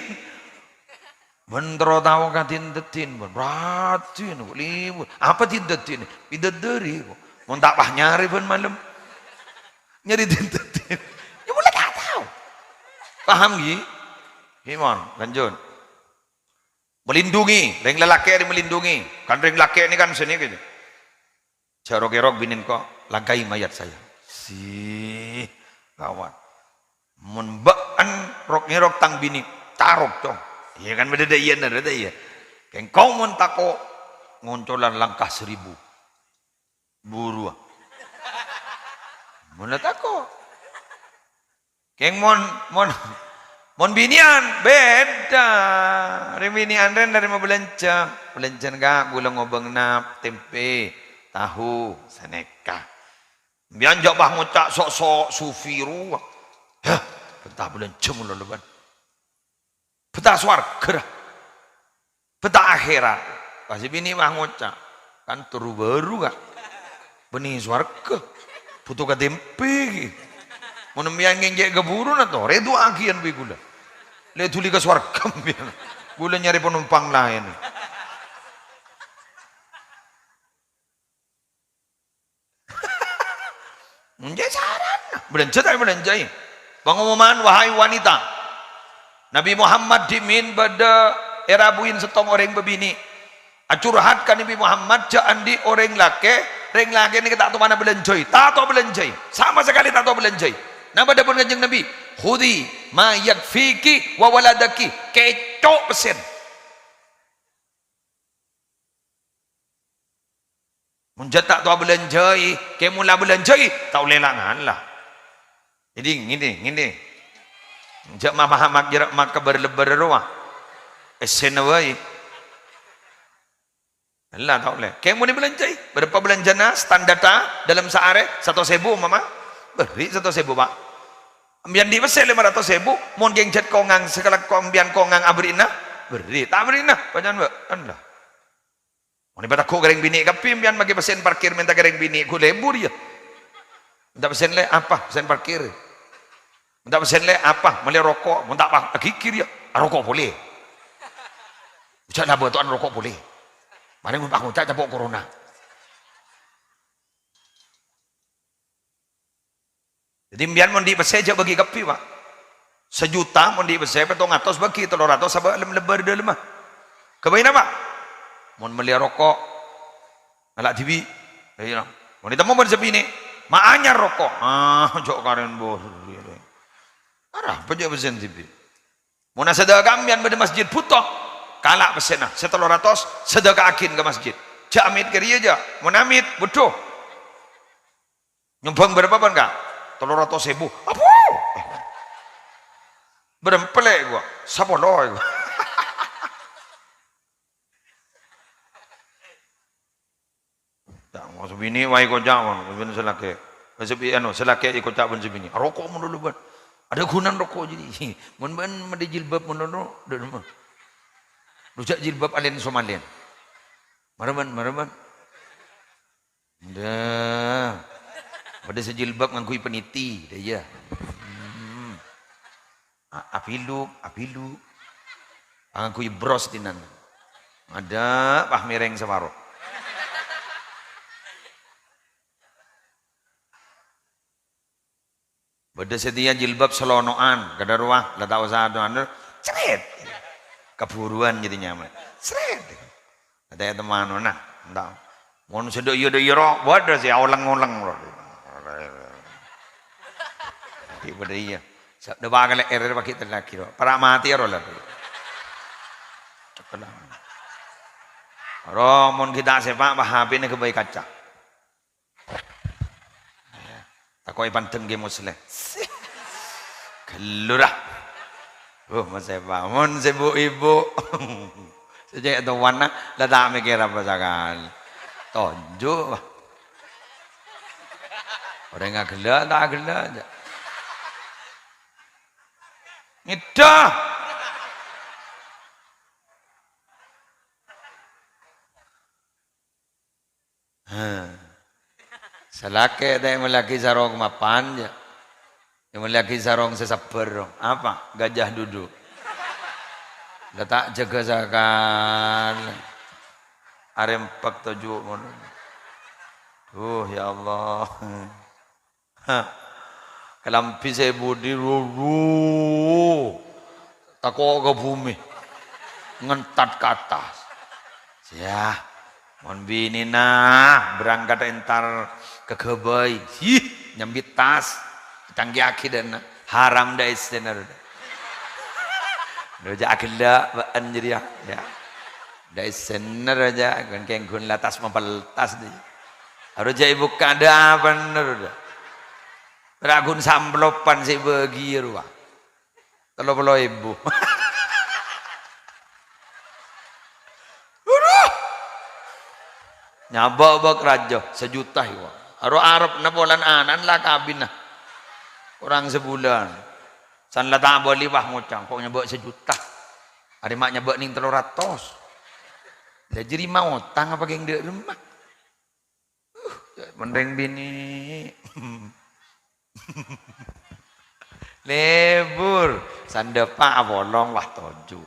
Bân terro tao ka din-daddin, bân raddhin, libur. Apa din-daddin? Bidadari, kok. Mon ta' pas nyarè bân malem. Nyarè din-daddin. Ya, molaè ta' tao. Paham, ghi? Ghi, mon, lanjut. Melindungi, rèng lalakè' rè melindungi. Kan rèng lakè' nè kan sè nè gitu. Jhâ' rok-ngèrok binèna ko', "Langkahi mayat saya." Si, gawat. Mon bâ'na rok-ngèrok tang binè, carok, Cong. Iyâ kan bâdâ dâ' iyâ, bâdâ iyâ. Kèng engko' mon tako', ngoncolan langkah seribu. Buruwâ. Mon la tako'. Kèng mon, mon, mon binè'an, bhidhâ. Rè binè'an rè narèma bâlânjhâ. Bâlânjhâna, Ka', ghulâ ngobâng nap, tempe, tahu, sanèka. Sampèyan jhâ' pas ngoca' sok-sok sufi rowa. Hah, bhânta bâlânjhâ mon loloban. Bhânta sowarghâ, ra. Bhânta akhèrat. Pas sè binè' pas ngoca', "Kan toru bhuru, Ka'. Bânnè sowarghâ. Bhuto ka tempe, ghi. Mon sampèyan ngènjhâ' ka bhuruna, torè du'aaghiyân bi' ghulâ. Lè' dhuli ka sowarghâ, sampèyan. Ghulâ nyarè panompang laèn." Enjâ' carana. Bâlânjhâ ta' èbâlânjhâi? Pangomoman, wahai wanita. Nabi Muhammad dhimèn bâdâ èrabuin sèttong orèng bâbinè'. Acurhat ka Nabi Muhammad, jhâ' andi' orèng lakè', rèng lakè' nèka ta' towana bâlânjhâi. Ta' tao bâlânjhâi. Sama sakalè ta' tao bâlânjhâi. Napa dhâbuna Kanjeng Nabi? "Khudzi ma yakfiki wa waladaki." Kèco' pèssèna. Mon jhâ' ta' tao bâlânjhâi, kè mon la bâlânjhâi, ta' ollè la-ngala. Jadi ngènè, ngènè. Jhâ' ma-, ma-, ma-, jhâ' makabâr-lebbâr rowa. Pèssèna bhâi. Ella ta' ollè. Kè mon èbâlânjhâi, bârâmpa bâlânjhâna standarta dâlem saarè? Satos èbu, mama. Bherri' satos èbu, Pak. Sampèyan andi' pèssè lèma ratos èbu, mon kèng jhât kongang, sakalangkong sampèyan kongang abherri'na, bherri'. Ta' abherri'na, bâjâng, Pak. Ella. Mon èpatèghu' ka rèng binè' kabbhi, sampèyan maghi pèssèna parkir mènta ka rèng binè', ghu lebur, yâ. Mènta pèssèna, "Lè', apa pèssèna parkir?" Mènta pèssèna, "Lè', apa?" "Mellè roko'." Mon ta' pa-, aghigghir, yâ. "Aroko' polè." Jhâ' la bâto'an roko' polè. Marè mon pas ngoca' capo' corona. Jadi, sampèyan mon andi' pèssè jhâ' bâgi kabbhi, Pak. Sajuta mon andi' pèssè, pèttong atos bâgi tello ratos sabâ' lem-, lebbâr dâlemma. Ghâbâyna, Pak? Mon mellè roko', ngala' dhibi'. Iyâ. Mon ètemmo bân sè binè', "Ma' anyar roko'." "Ah, jhâ' karèn, Bos." Arapa jhâ' pèssèna dhibi'? Mon asadhâka sampèyan bâdâ masjid bhuto, kala' pèssèna, sè tello ratos, sadhâka'aghin ka masjid. Jhâ' amit ka rèya, jhâ'. Mon amit, budhu. Nyombhâng bârâmpa bân, Ka'? Tello ratos èbu. Apo? Bârâmpa lè', ghu? Sapolo, ghu. Ta' ngoso binè' wae èkoca', mon, bân sè lakè'. Sè bi-, anu, sè lakè' èkoca' bân sè binè'. "Aroko' mon dulu, bân." Adâ' ghunana roko' jadi. Mon bân madhi jilbab mon dulu, dulu mah. Rujak jilbab alen somalen. Mara, bân, mara, bân. Dah. Padâ sè jilbab ngangghuy peniti, dâ' iyâ. Hmm. A-, apiluk, apiluk. Ngangghuy bros dinan. Adâ', pas mèrèng saparo. Bâdâ satèya jilbab salono'an, kadâ' rowa, la ta' osa anu, anu, cret. Kabhuruwân jadi nyaman. Cret. Ada ya teman, nah, entah. Mon sè dâ' iyâ, dâ' iyâ ro, bâdâ sè aolèng-olèng ro. Di bâdâ iyâ. Sa-, dâ' bakal er pagi tellagi ro. Para mati ro la. Ro mon kita sepak, bah, H P-na ghâbây kaca. Tako'è pandeng Kè Musleh. Ghâllu ra. Oh, Mas Epa. Mon sè bu-ibu. Sè cè' towana, la ta' mèkkèr apa sakalè. Tonjhu', wah. Orèng aghellâ' ta' aghellâ', jâ'. Ngèdhâ. Hah. Salakè' ta' èmollèaghi sarong mapan, jâ'. Èmollèaghi sarong sè sabbhâr, dong. Apa? Gajah duduk. La ta' jâgâ sakalè. Arèmpek toju' ngono. Duh, ya Allah. Hah. Kalambhi sè budi, ru-, ru-, tako' ka bhumè. Ngentat ka attas. Yah, mon binèna berangkat entar ka ghâbây. Yih, nyambit tas. Ètangkèyaghi dâ'na. Haram dâ' essèna, ro. Ro, jâ' aghellâ' bâ'en jârèya, ya. Dâ' essèna, ro, jâ'. Ghun-, kèng ghun la tas mapeltas, dhi. Aro jâ' èbukka' dâ' apana, ro, dâ'. Ra ghun samplopan sè èbâghi, ro, wa. Tello polo èbu. Aduh. Nyabâ' bâk rajâ, sajuta, wa. Aro arepna polana ana'na la kabinna. Korang sabulân. San la ta' abâli, wah, ngoca', kok nyabâ' sajuta. Arè ma' nyabâ' nèng tello ratos. La jârèya ma' otang apa kèng dâ' remma? Uh, mon rèng binè'. Lebur. Sandhâpa' apolong, wah, toju'.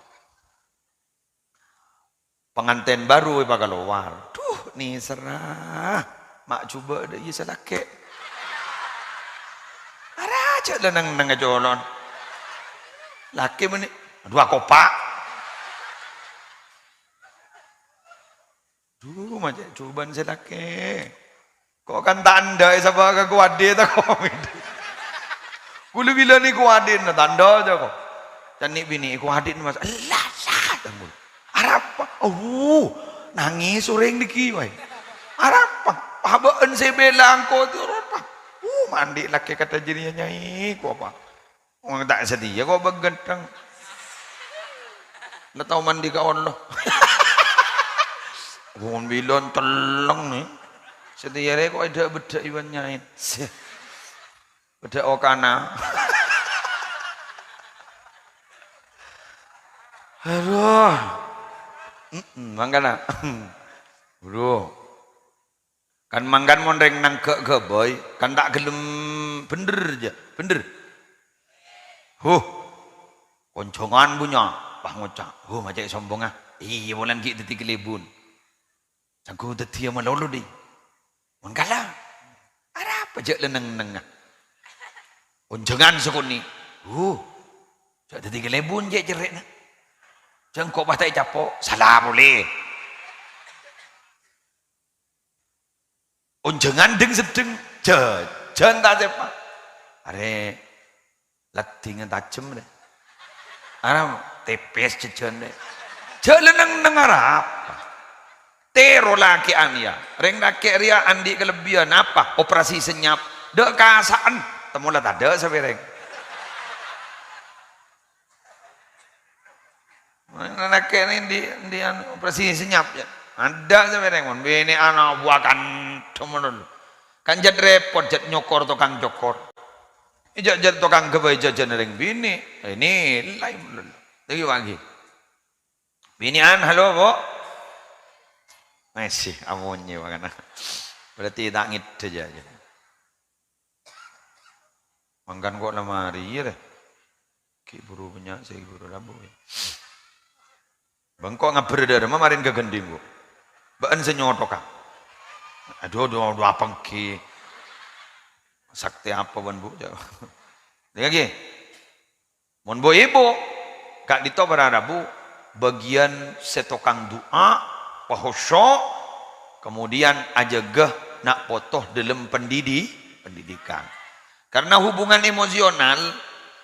Pangantèn bhâru èpakalowar. Duh, nèserra. Ma' jhubâ' dâ' iyâ salakè'. Ara jâ' la neng-enneng è colon. Lakè' mènè', "Adhu, akopa'." Duh, ma' cè' jhubâ'na salakè'. Ko' kan ta' endâ' èsabâ' ka kowadhi ta' ko'. Kulâ bilâni kowadhina ta' endâ' jâ ko'. Can nè' binè' kowadhina, Mas. Ella, ella, tambul. Arapa? Awuh, nangès orèng dhâggi' wae. Arapa? Pabâ'ân sè bela engko' ti arapa? Uh, mandhi lakè' kata jârèya, Nyai, ko' apa? Wong ta' satèya ko' bâghândhâng. La tao mandhi ka Allah. Wong bilân tellèng, nè. Satèya rè ko' èdhâ'-beddhâ'i bân Nyai. Sè. Beddhâ' okana. Aduh. Mm-mm, mangkana. Bro. Kan mangkana mon rèng nangghâ' ghâbây, kan ta' ghellem bhendher, jâ. Bhendher. Huh. Konjhângan bunnya, pas ngoca', "Huh, ma' cè' sombongnga. Iyâ, polana ghi' dhâddhi kalèbun. Sangghu dhâddhiyâ malolo, dhi. Mon kala, arapa jâ' la neng-ennengnga?" Konjhângan sakonè', "Huh, jâ' dhâddhi kalèbun, cè' cerrè'na. Jâ' engko' pas ta' ècapo', sala polè." Onjhângan dhing-seddhing, jhâjhân ta' cepa'. Arè laddhingnga tajem, rè. Arè tèpès jhâjhân, rè. Jhâ' la neng-enneng arapa. Tèro lakè'an, yâ. Rèng lakè' rèya andi' kalebbiyân apa? Operasi senyap. Dâ' kasa'an. Temmo la tadâ' sapèrèng. Lakè' nè ndi', ndi' anu, operasi senyap, yâ. Adâ' sapèrèng, mon binè'an abu akan temenon. Kan jhât rèpot, jhât nyokor tokang cokor. Jhâ', jhât tokang ghâbây jhâjhân rèng binè'. Ènilai malolo. Lagi pagi. Binè'an, "Halo, Bu'." Masih amonyè makana. Berarti ta' ngèdhâ jhâ. Mangkana ko' la marè, iyâ, rè. Ghi' buru bânnya' sè buru rabu, yâ. Bâ' engko' ngabbher dâ' remma marèn ka ghândhing, ko'. Bâ'ân sè nyotoka. Adhu, adhu, adhu, apa èngghi? Saktè apa bâ'ân, Bu'? Lagi. Mon bu-ibu, ka'dinto para rabu, bâgiyân sè tokang du'a, pahusyu', kemudian ajâgâ na' poto dâlem pendidi-, pendidikan. Karena hubungan emosional,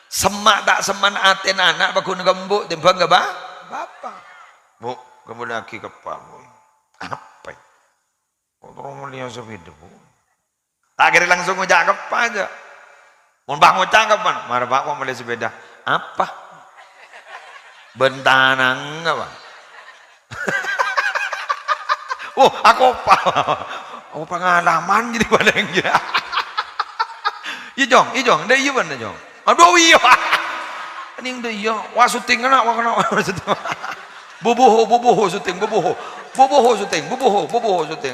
semma' ta' semma'na atèna ana' paghun ka embu' tèmbhâng ka ba-, bapa'. Bu', kembaliaghi ka eppa', Bu'. Apa? Kok terro mellèya sepeda, Bu'? Ta' kèra langsung ngoca' ka eppa' jâ. Mon pas ngoca' ka eppa', "Mara, Pa', ko' mellè sepeda." "Apa?" "Bân tanang apa?" "Oh, akopa'." Oh, pangalaman jadi palèng jâ. Iyâ, Jong, iyâ, Jong. Ndak iyâ bân, Jong. Adhu, iyâ. Nèng ndak iyâ. Wah, syuting kèna, wah, kèna. Boboho, boboho syuting, boboho. Boboho syuting, boboho, boboho syuting.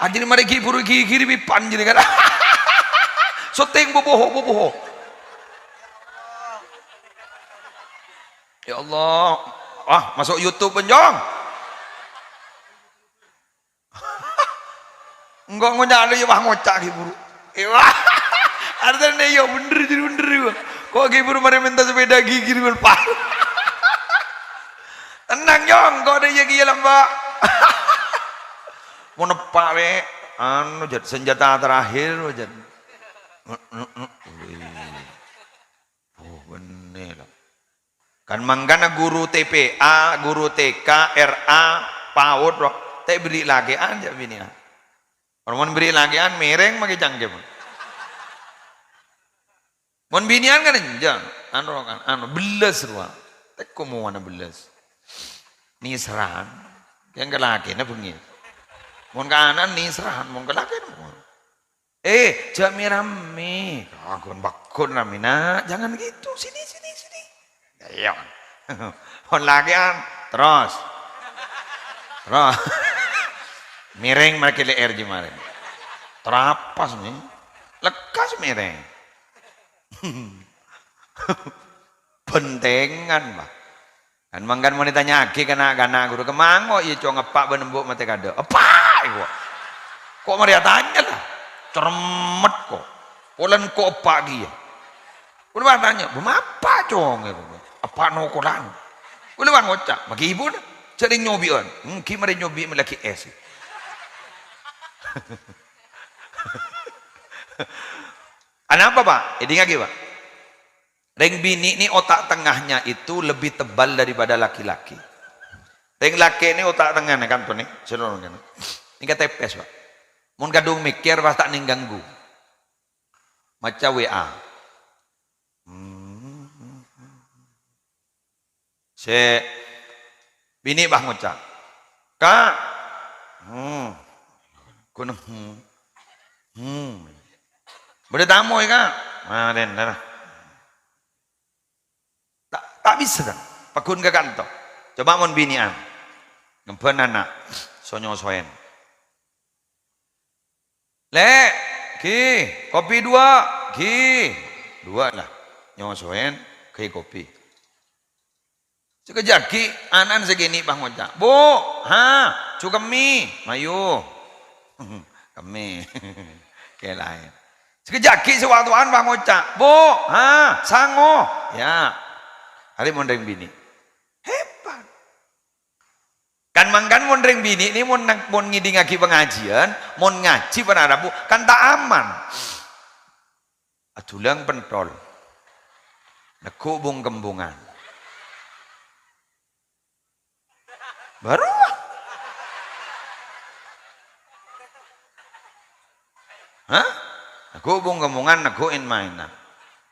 Ajâriyâ marè ghi' buru ghi-, ghiri pipan jâriyâ kan. Syuting boboho, boboho. Ya Allah. Wah, masuk YouTube, Jong. Engko' ngoca' lu ya, wah, ngoca' ghi' buru. Eh, wah. Artèna ya bhender, jadi bhender ya. Ko' ghi' buru marè mènta sepèda ghi' ghiri pipan. Tenang, Jong, ko' dâ' iyâ kèya lambâ'. Mon eppa', Lè', anu, jhât, senjata terakhir, jhât. Wih. Oh, bânnè, la. Kan mangkana guru T P A, guru T K, R A, PAUD, ro, ta' èberri' lakè'an jhâ' binè'an. Mon èberri' lakè'an, mèrèng makè cangkem. Mon binè'an kan enjâ', anu kan, anu, bellâs rowa. Tèko mowana bellâs. Nèserran. Yang ke lakèna bengngè. Mon ka ana'na nèserran, mon ka lakèna bengngè. Eh, jhâ' mè-rammè. Aghun-bâghun rammèna. Jangan gitu. Sini, sini, sini. Ya, iya. Mon lakè'an, terros. Terros. Mèrèng marè lè'èr jiyâ marè. Trapas, mè. Lekkas mèrèng. Bhântèngan, Pak. Kan mangkana mon ètanya'aghi ka na'-kana' ghuru, "Kemmango iyâ, Cong, eppa' bân embu' matè kaadâ'?" "Eppa'," èko. Ko' marè atanya, la. Cermet, ko'. Polana ko' eppa' kèya. Kulâ tanya, "Bâ, mappa', Cong?" èko. "Eppa' nokolan." Kulâ ngoca', "Maghi ibuna, jhâ' rèng nyobi'ân." "Èngghi marè nyobi' mellèaghi es." Anapa, Pak? Èdingngaghi, Pak. Rèng binè' nè otak tengahnya itu lebih tebal daripada laki-laki. Rèng lakè' nè otak tengahna, kan, to, nè, sè lorong kènè. Nèka tèpès, Pak. Mon kadhung mèkkèr, pas ta' nèng ganggu. Maca W A. Hmm. Sè binè' pas ngoca', "Ka'." Hmm. Ghuna, hmm. Hmm. "Bâdâ tamoy, Ka'." Nah, den, nah. Ta', ta' bisa, ta'. Pagghun ka kanto. Coba mon binè'an. Ngembhân ana'. So-nyosoèn. "Lè', ghi, kopi duwâ', ghi." Duwâ' la. Nyosoèn, ghi kopi. Sakejjhâ' aghi', ana'na sè kènè' pas ngoca', "Bu, ha, jhâ' kemmè, mayu." Kemmè. Kèlaèn. Sakejjhâ' aghi' sè wa'-towa'an pas ngoca', "Bu, ha, sango." Ya. Arèya mon rèng binè'. Hebat. Kan mangkana mon rèng binè' nè mon nang, mon ngèdingngaghi pangajiyân, mon ngajhi para rabu, kan ta' aman. Adhulang pentol. Neggu' bung-kembungan. Bâru. Hah? Neggu' bung-kembungan, neggu' in-maènan.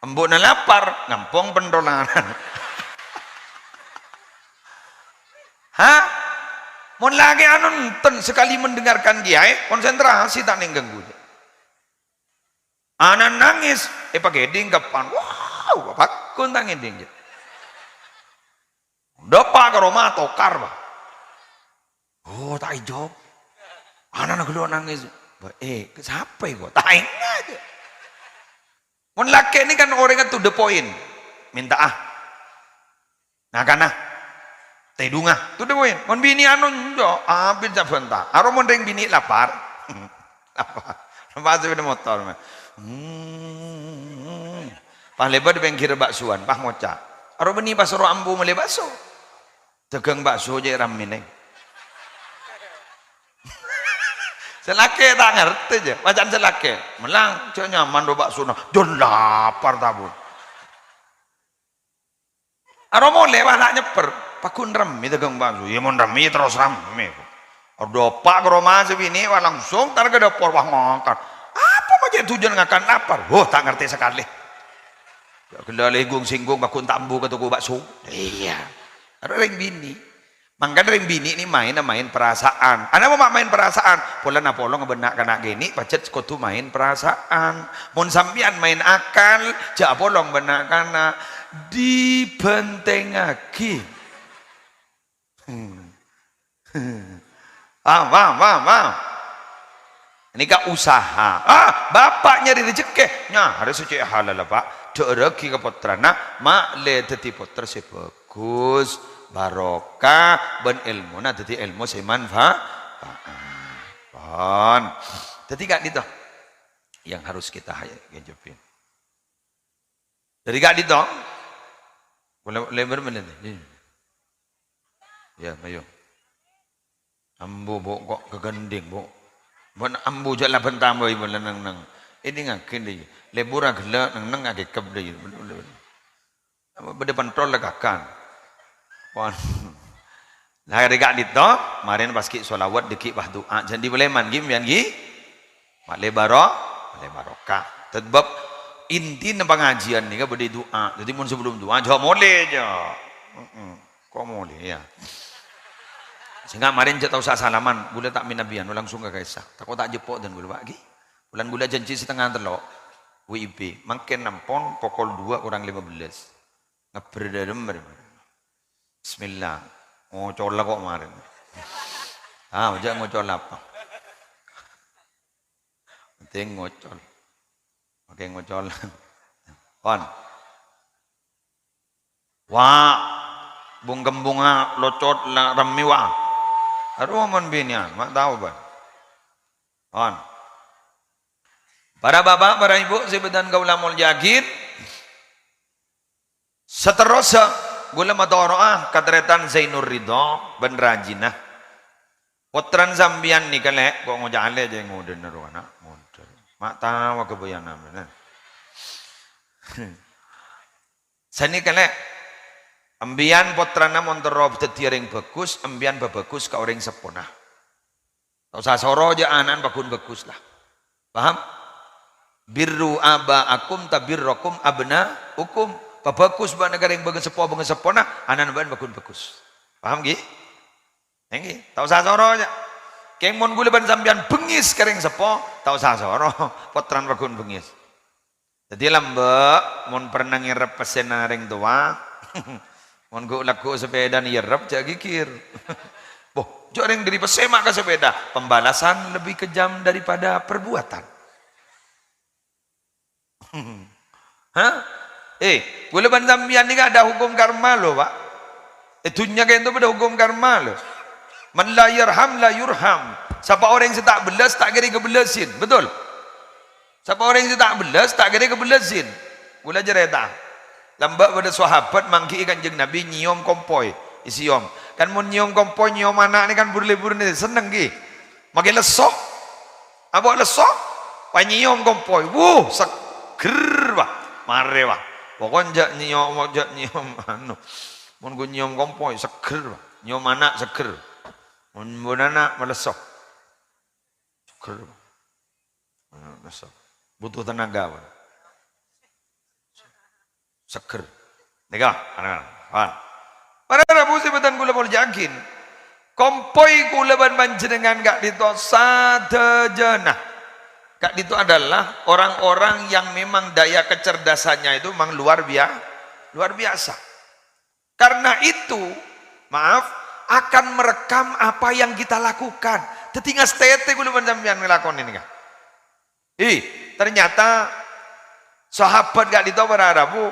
Embu'na lapar, ngampong pentolan. Hah? Mon lakè'an enten sekali mendengarkan kiai, konsentrasi ta' nèng ganggu. Ana' nangès, èpakèdhing ka pan. Wow, pagghun ta' ngèdhing, jâ. Dâpa' ka roma tokar, Pak. Oh, ta' èjâwâb. Ana'na ghâllu nangès. Ba, eh, sapa èko? Ta' enga', jâ. Mon lakè' nè kan orèngnga to the point. Mènta'a. Ngakana. Tèdungnga. To the point. Mon binè' anu, enjâ', abit sabânta. Aro mon rèng binè' lapar. Lapar. Lapar sepeda motor. Hmm. Pas lèbât è pèngghir baksoan, pas ngoca'. Aro bânnè pas ro ambu mellè bakso. Dâgâng bakso jâ' rammèna. Sè lakè' ta' ngartè jâ, bâcaan sè lakè'. Mèlang, jâ' nyaman ro baksona. Jâ' lapar tabun. Aro molè, wah, ta' nyèpper. Pagghun rammè dâgâng bakso. Yâ, mon rammè, yâ terros rammè. Dâpa' ka roma sè binè', wah, langsung tar ka dâpor, wah, ngakan. Apa ma' jâ' tojjhuwân ngakan? Lapar. Wah, ta' ngartè sakalè. Jâ' ghellâ' lènggung-sènggung, pagghun ta' ambu ka toko bakso. Iyâ. Aro rèng binè'. Mangkana rèng binè' nè maènna maèn parasaan. Anapa ma' maèn parasaan? Polana apolong bân na'-kana' kènè' pajhât kodhu maèn parasaan. Mon sampèyan maèn akal, jhâ' apolong bân na'-kana'. Dibhântèngaghi. Paham, paham, paham, paham? Nèka usaha. Ah, bapa' nyarè rejhekkè. Nyarè sè cè' halal, Pak. Dhâ'ârraghi ka pottrana, ma'lè dhâddhi pottra sè bhâghus, barokah, bân èlmona dhâddhi èlmo sè manfa-, pon. Dhâddhi ka'dinto yang harus kita hay-, genjobin. Dhâddhi ka'dinto, polè, lèbâr mènèt. Iyâ, ayo. Ambu, Bu, kok ghâghândhing, Bu? Bân ambu jhâ' la bân tambâi bân la neng-neng. Èdingngaghi, dhi. Lèbur aghellâ' neng-neng aghekep, dhi. Bâdâ pentol la kakan. Pon. Nah, dhâri ka'dinto, marèna pas ghi' sholawat, dhâggi' pas du'a. Jhâ' dhi polè man, ghi, mbiyan, ghi? Ma'lè baro-, ma'lè barokah. Sabâb intina pangajiân nèka bâdâ è du'a. Dhâddhi mon sabellunna du'a, jhâ' molè, jhâ'. Heeh. Kok molè, ya. Sèngghâ marèna jhâ' tao sa-, salaman, ghulâ ta' mènabiyan, langsung ka ka'issa'. Tako' ta' jheppo' dân ghulâ, Pak, ghi. Polana ghulâ jhânjhi satengnga tello', W I B. Mangkèn ampon pokol dua kurang lima belas. Ngabbher dârem, bâreng. Bismillah. Ngocola kok marèna. Ah, jhâ' ngocola apa? Penting ngocol. Oke, ngocol. Pon. Wa'. Bung-kembungnga locot la remmè, wa'. Arowa mon binèyan, ma' tao, bân. Pon. Para bapa', para ibu sè bâdhân kaulâ molja'aghi. Saterrossa, ghulâ matoro'a ka tarètan Zainur Ridho bân rajina. Pottrana sampèyan nèka, Lè', kok ngoca' alè' jhâ' ngodâna rowa, na', mondhâr. Ma' tao ghâbâyyâna, bhender. Sanèka, Lè', embiyan pottrana mon terro dhâddhiyâ orèng bhâghus, embiyan bhâbhâghus ka orèng seppona. Ta' osa soro jhâ' ana'na paggun bhâghus la. Paham? "Birru aba'akum tabirrukum abna'ukum." Pabhâghus bâ'na ka rèng bângaseppo-bângaseppona, ana'na bâ'na paggun bhâghus. Paham, ghi? Èngghi, ta' osa soro, jhâ'. Kèng mon ghulâ bân sampèyan bengngis ka rèng seppo, ta' osa soro, pottrana paggun bengngis. Dhâddhi lambâ', mon pernah ngèrep pèssèna rèng towa, mon ghu'-lagghu' sapèdana èyèrep, jhâ' ghighir. Boh, jhâ' rèng dhâri pèssè ma' ka sapèda, pembalasan lebih kejam daripada perbuatan. Hah? Eh, ghulâ bân sampèyan nèka ada hukum karma, lho, Pak. È dhunnya ka'dinto bâdâ hukum karma, lho. "Man la yarham la yurham." Sapa orèng sè ta' bellas, ta' kèra èkabellasè. Betul? Sapa orèng sè ta' bellas, ta' kèra èkabellasè. Ghulâ carèta. Lambâ' bâdâ sahabat mangghi'i Kanjeng Nabi nyèyom kompoy, èsèyom. Kan mon nyèyom kompoy, nyèyom ana' nè kan bur-lebur nè senneng, ghi. Makè lesso. Apa lesso? Pas nyèyom kompoy. Wuh, seggher, wah. Marè, wah. Pokokna jhâ' nyèyom, jhâ' nyèyom, anu. Mon ghu nyèyom kompoy, seggher, wah. Nyèyom ana', seggher. Mon, mon ana', malesso. Seggher, wah. Anu, lesso. Butuh tenaga, wah. Seggher. Nèka, ana-ana. Paham? Para rabu sè bâdhân ghulâ molja'aghi. Kompoy ghulâ bân panjhennengngan ka'dinto sadhâjâna. Ka'dinto adalah orang-orang yang memang daya kecerdasannya itu memang luar bia-, luar biasa. Karena itu, maaf, akan merekam apa yang kita lakukan. Dhâddhi ngastètè ghulâ bân sampèyan ngalakonè nèka. Ih, ternyata sahabat ka'dinto para rabu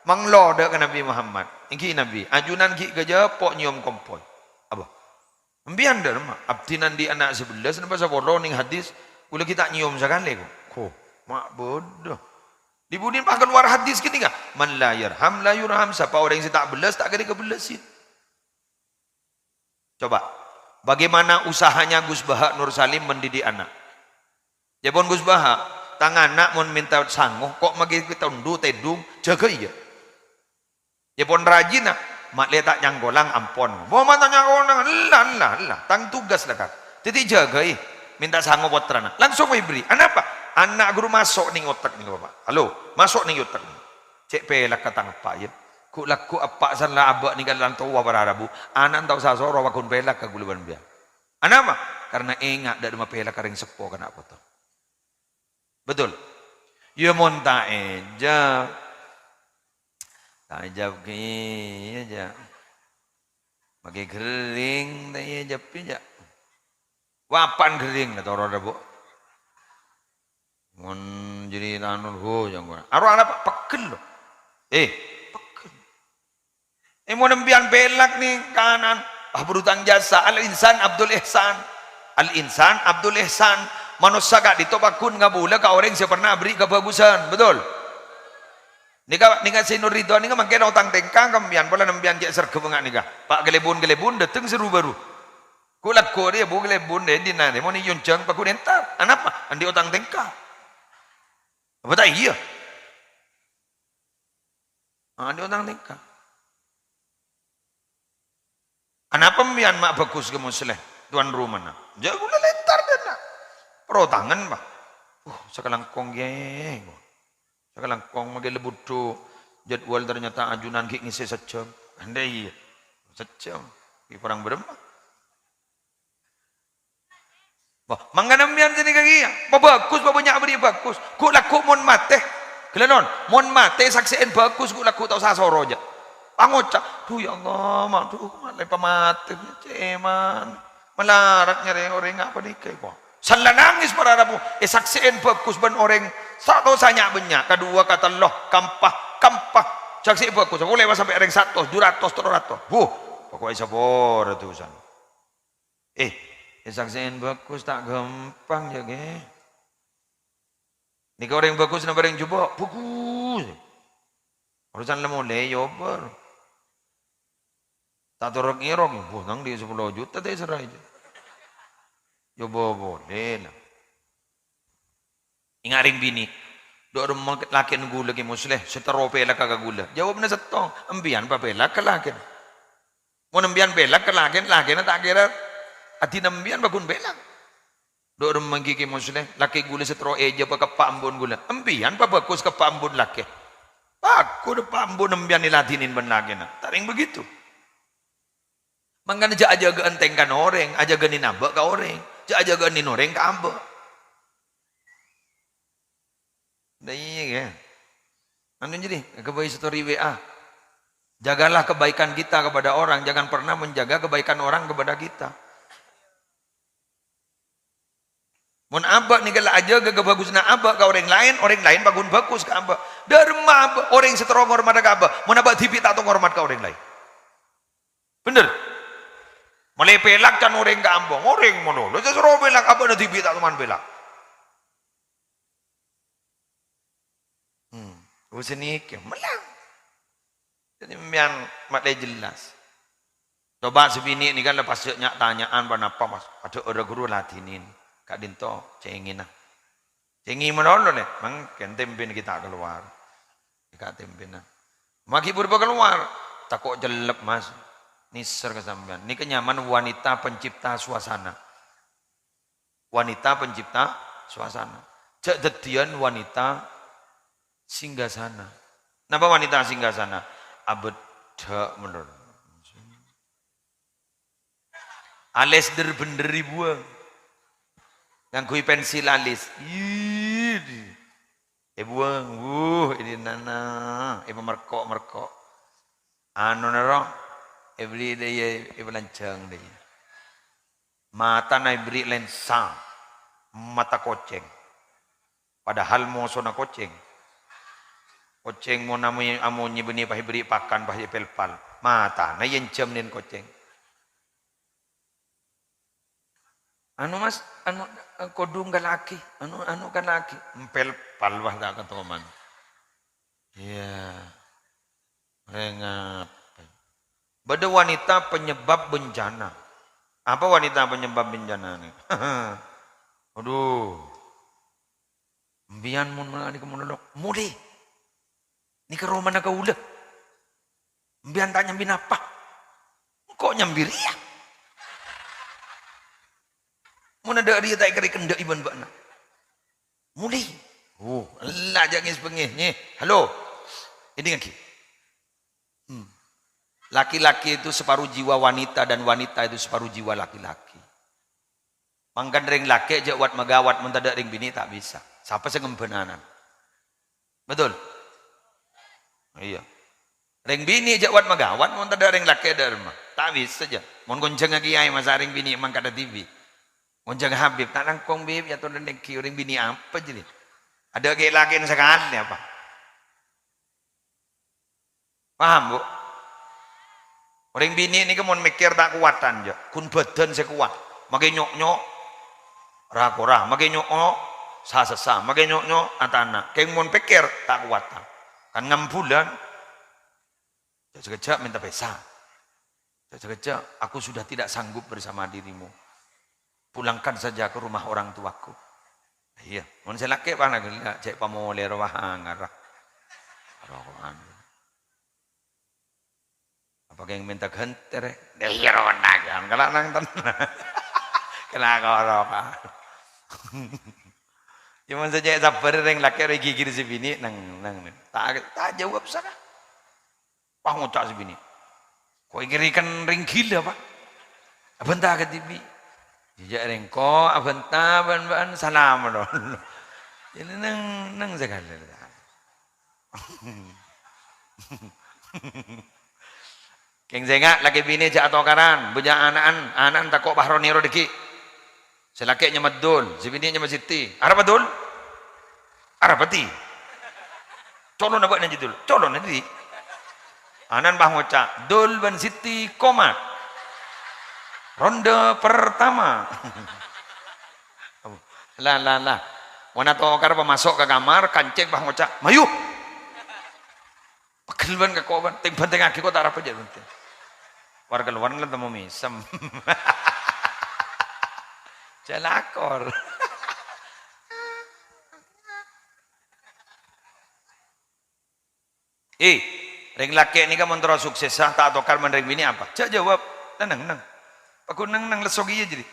manglo dâ' ka Nabi Muhammad. "Èngghi Nabi, ajunan ghi' ghâjâ po' nyèyom kompoy." Apa? "Embiyan dâ' remma?" "Abdhina andi' ana' sabellas napa sapolo nèng hadis, ghulâ ghi' ta' nyèyom sakalè, ko." Ko, ma' bâdâ. Dhi-budhina pas kalowar hadis ghânèka, "Man la yarham la yurham." Sapa orèng sè ta' bellas, ta' kèra èkabellasè. Coba, bagaimana usahanya Gus Baha Nur Salim mendidik anak? Jhâ' pon Gus Baha, tang ana' mon mènta sango, ko' makè tondhu, tèdung, jâgâi, yâ. Jhâ' pon rajina, ma'lè ta' nyangkolang, ampon. Mo ma' ta' nyangkolang, ella, ella, ella, tang tugas la, kan. Dhâddhi jâgâi, mènta sango pottrana. Langsung èbherri'. Anapa? Ana' ghuru maso' nèng otek nèng, Bapak. Halo, maso' nèng otek nèng. Cè' pèlakka tang eppa', yâ. Ghu'-lagghu' eppa' sella abâ' nèka lan towa para rabu, ana' ta' osa soro pagghun pèlak ka ghulâ bân biya'. Anapa? Karna enga' dâ' remma pèlak ka rèng seppo kana' poto. Betul? Iyâ mon ta' èjâb. Ta' èjâb kèya, jâ'. Maghi ghering ta' èjâbbhi, jâ'. Wa apa'an ghering la toro' dâ, Bu'. Mon jârèya anu, ho, jâ' engko'. Aro ana' pa-, pegghel, lo. Eh, pegghel. Eh, mon empèyan pèlak nèka, ah, berutang jasa. Al-insan Abdul Ihsan. Al-insan Abdul Ihsan. Manossa ka'dinto pagghun ngabulâ ka orèng sè pernah aberri' kabhâghusân. Betul? Nèka, nèka sè Nur Ridho nèka mangkèn otang tèngka ka empèyan, polana empèyan cè' sergep enga' nèka. Pa' kalèbun-kalèbun dâteng sè ru-bâru. Ghu'-lagghu' rèya bu kalèbun dâ' dinna' rè, mon èyonjhâng pagghun entar. Anapa? Andi' otang tèngka. Apa ta' iyâ? Ah, andi' otang tèngka. Anapa empèyan ma' bhâghus ka Musleh, tuan rumana? Jâ' ghulâ lèntar dâ' enna'. Perotangan, Pak. Uh, sakalangkong, yè. Sakalangkong maghi la budhu jadwal, ternyata ajunan ghi' ngèssè sajjhâm. Andai iyâ. Sajjhâm. Ghi' korang bârâmma. Wah, mangkana empèyan sè nèka kèya, pabhâghus, pabânnya' aberri' bhâghus. Ghu'-lagghu' mon matè, ghellâ' non, mon matè saksè'è bhâghus, ghu'-lagghu' ta' osa soro, jâ'. Pangoca', "Dhu, ya Allah, ma', dhu, ma' la èpamatè, cèman. Malarat nyarè orèng nga' panèka, kok." Sella nangès para rabu, èsaksè'è bhâghus bân orèng saratos nya'-bânnya', kaduwâ, katello, kaempa, kaempa. Saksè'è bhâghus, polè sampè' orèng saratos, du ratos, tello ratos. Buh, poko'è sapora dusana. Eh, èsaksè'è bhâghus ta' ghâmpang, jâ', ghi. Nèka orèng bhâghus napa orèng jhubâ'? Bhâghus. Orosan la molè, yâ, obâ. Ta' toro' ngèrong, wah, nang dhi' sapolo juta ta' èsèra, jâ'. Jhubâ' polè, la. Enga' rèng binè'. Dhu, remma lakèna ghulâ Kè Musleh, sè terro pèlakka ka ghulâ. Jâwâbbhâ sèttong, empèyan papèlak ka lakèna. Mon empèyan pèlak ka lakèn-, lakèna ta' kèra adina empèyan pagghun pèlak. Dhu, remma ghi Kè Musleh, lakè ghulâ sè terro èjhâbâ ka eppa' embu'na ghulâ. Empèyan pabhâghus ka eppa' embu'na lakè. Pagghun eppa' embu'na empèyan èladhinè bân lakèna. Ta' rèng begitu. Mangkana jâ' ajâgâ'ân tèngkana orèng, ajâgâ'ân abâ' ka orèng. Jâ' ajâgâ'ân orèng ka abâ'. Nah, iyâ, ya. Anu, jadi, ghâbây story W A. Jagalah kebaikan kita kepada orang, jangan pernah menjaga kebaikan orang kepada kita. Mon abâ' nèka la ajâgâ kabhâghusânna abâ' ka orèng laèn, orèng laèn pagghun bhâghus ka abâ'. Dâ' remma abâ', orèng sè terro ngormadhâ ka abâ', mon abâ' dhibi' ta' tao ngormat ka orèng laèn. Bhender? Malè pèlak can orèng ka abâ', orèng malolo sè terro pèlak, abâ'na dhibi' ta' toman pèlak. Hmm. Usenike, mellang. Jadi, mbiyan malè jelas. Coba sè binè' nèka la pas nya'-tanya'an, "Ponapa, Mas?" Padâ ora ghuru ladhinin. Ka'dinto cengina. Cengi malolo, Lè'. Mangkèn tempèna ghi' ta' kalowar. Ghi' ta' tempèna. Maghi purba kalowar. Tako' cellep, Mas. Nèser ka sampèyan. Nèka nyamana wanita pencipta suasana. Wanita pencipta suasana. Jhâ' dhâddhiyân wanita singgasana. Napa wanita singgasana? Abeddhâ' malolo. Alès dhâr-bhendhâr èbuwâng. Ngangghuy pensil alès. Ih, èbuwâng. Wuh, ini nana. Èpamerko'-merko'. Anu nèro, èberri' dâ' iyâ, èpalanjhâng dâ' iyâ. Matana èberri' lensa, mata kocèng. Padahal mosona kocèng. Kocèng mon amo-, amonyè bânnè pas èberri' pakan, pas èpèlpal. Matana èyènjhâm nèn kocèng. Anu, Mas, anu, kodhung ka lagi, anu, anu ka lagi. Èpèlpal, wah, ta' katoman. Iyâ. Rèng apa? Bâdâ wanita penyebab bencana. Apa wanita penyebab bencana nè? Aduh. Mbiyan mon mangani ka monolog, molè. Nèka romana kaulâ. Mbiyan ta' nyambi napa? Engko' nyambi rèya. Mon adâ' rèya ta' èkèra èkendhâ'i bân bâ'na. Molè. Oh, ella jhâ' ngès-bengngès, nyè. Halo. Èdingngaghi. Laki-laki itu separuh jiwa wanita dan wanita itu separuh jiwa laki-laki. Mangkana rèng lakè' jhâ' wat-maghâwat, mon tadâ' rèng binè' ta' bisa. Sapa sè ngembhâ ana'na? Betul? Iyâ. Rèng binè' jhâ' wat-maghâwat, mon tadâ' rèng lakè' dâ' remma. Ta' bisa jhâ'. Mon ngonjhângnga kèyaè masa' rèng binè' mangkadhâ dhibi'. Ngonjhângnga Habib, "Ta' langkong, Bib, yâ ton nèngghi orèng binè' apa jârèya? Adâ' kè-, lakèna sakalè apa?" Paham, Bu? Orèng binè' nèka mon mèkkèr ta' kowatan, jhâ'. Ghun bhâdhân sè kowat. Makè nyo'-nyo' ra-kora, makè nyo'-nyo' sa-sassa, makè nyo'-nyo' atana'. Kèng mon pèkkèr ta' kowatan. Kan ngambulân. Jhâ' sakejjhâ' mènta pèsa. Jhâ' sakejjhâ', "Aku sudah tidak sanggup bersama dirimu. Pulangkan saja ke rumah orang tuaku." Iyâ, mon sè lakè' pana ghellâ', cè' pamolè rowa ngara. Rokokan. Apa kèng mènta ghântè, rè? Iyâ, rowa nagan. Kala nang ten-, kala korokan. Cuma sè cè' sabbhâr rèng lakè' rè ghighir sè binè', nang, nang, nang. Ta', ta' jawab saka. Pas ngoca' sè binè', "Ko' èkèrèken rèng ghilâ, Pa'? Abhânta kadhibi'." Jhâ' rèng ko' abhânta bân bâ'ân salam, lho. Jadi neng, neng sakalè. Kèng sènga', lakè binè jhâ' atokaran, bânnya' ana'an, ana'an tako' pas ro-nèro dhâggi'. Sè lakè' nyama Dul, sè binè' nyama Siti. Arapa Dul? Arapa Ti? Colona bâ'na jâ Dul. Colona dhi. Ana'an pas ngoca', "Dul bân Siti komat. Ronde pertama." La, la, la. Mon atokar pas maso' ka kamar, kancèng pas ngoca', "Mayu!" Pegel bân ka ko' bân, tèng-bhântèngngaghi ko' ta' arapa jâ' bhântèng. War-kalowar la temmo mèsem. Jhâ' lakor. Eh, rèng lakè' nèka mon terro suksessa, ta' atokar bân rèng binè' apa? Jhâ' jawab. Neng-neng. Paghun neng-neng lesso kèya jârèya.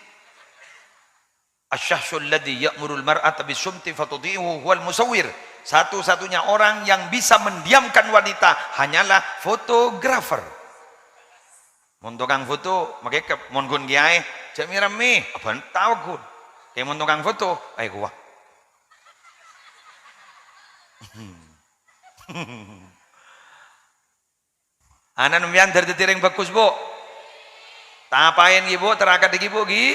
"Asy-syakhsul ladzi ya'murul mar'ata bis-sumti fatuti'uhu huwal musawwir." Satu-satunya orang yang bisa mendiamkan wanita hanyalah fotografer. Mon tokang foto, makèkep. Mon ghun kèyaè, jhâ' mè-rammè. Abhânta ghun. Kè mon tokang foto, ayo kowa. Ana' sampèyan dhâr dhâddhi rèng bhâghus, Bu'. Tapaèn, ghi, Bu', terragât dhâggi', Bu', ghi.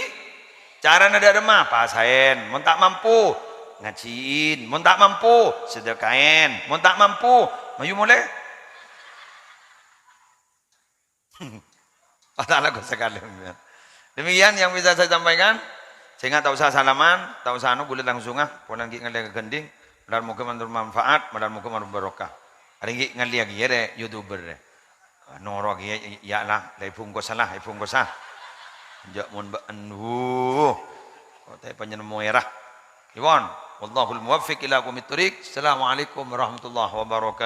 Carana dâ' remma, pasaèn. Mon ta' mampu, ngajhiin. Mon ta' mampu, sedekaèn. Mon ta' mampu, mayu molè. Padahal aku sekali. Demikian yang bisa saya sampaikan. Sènga' ta' osa salaman, ta' osa anu, bulâ langsunga, polana ghi' ngallè ka ghândhing. Malar mogâ mandur manfaat, malar mogâ mandur barokah. Arèya ghi' ngallèya kèya rè, YouTuber rè. Noro' kèya, ya lah, la èbungkosa lah, èbungkosa. Jhâ' mon bâ'ân, wuh. Kok ta' èpanyènemmo èra. Iwon, wallahul muwaffiq ila aqwamit thoriq. Assalamualaikum warahmatullahi wabarakatuh.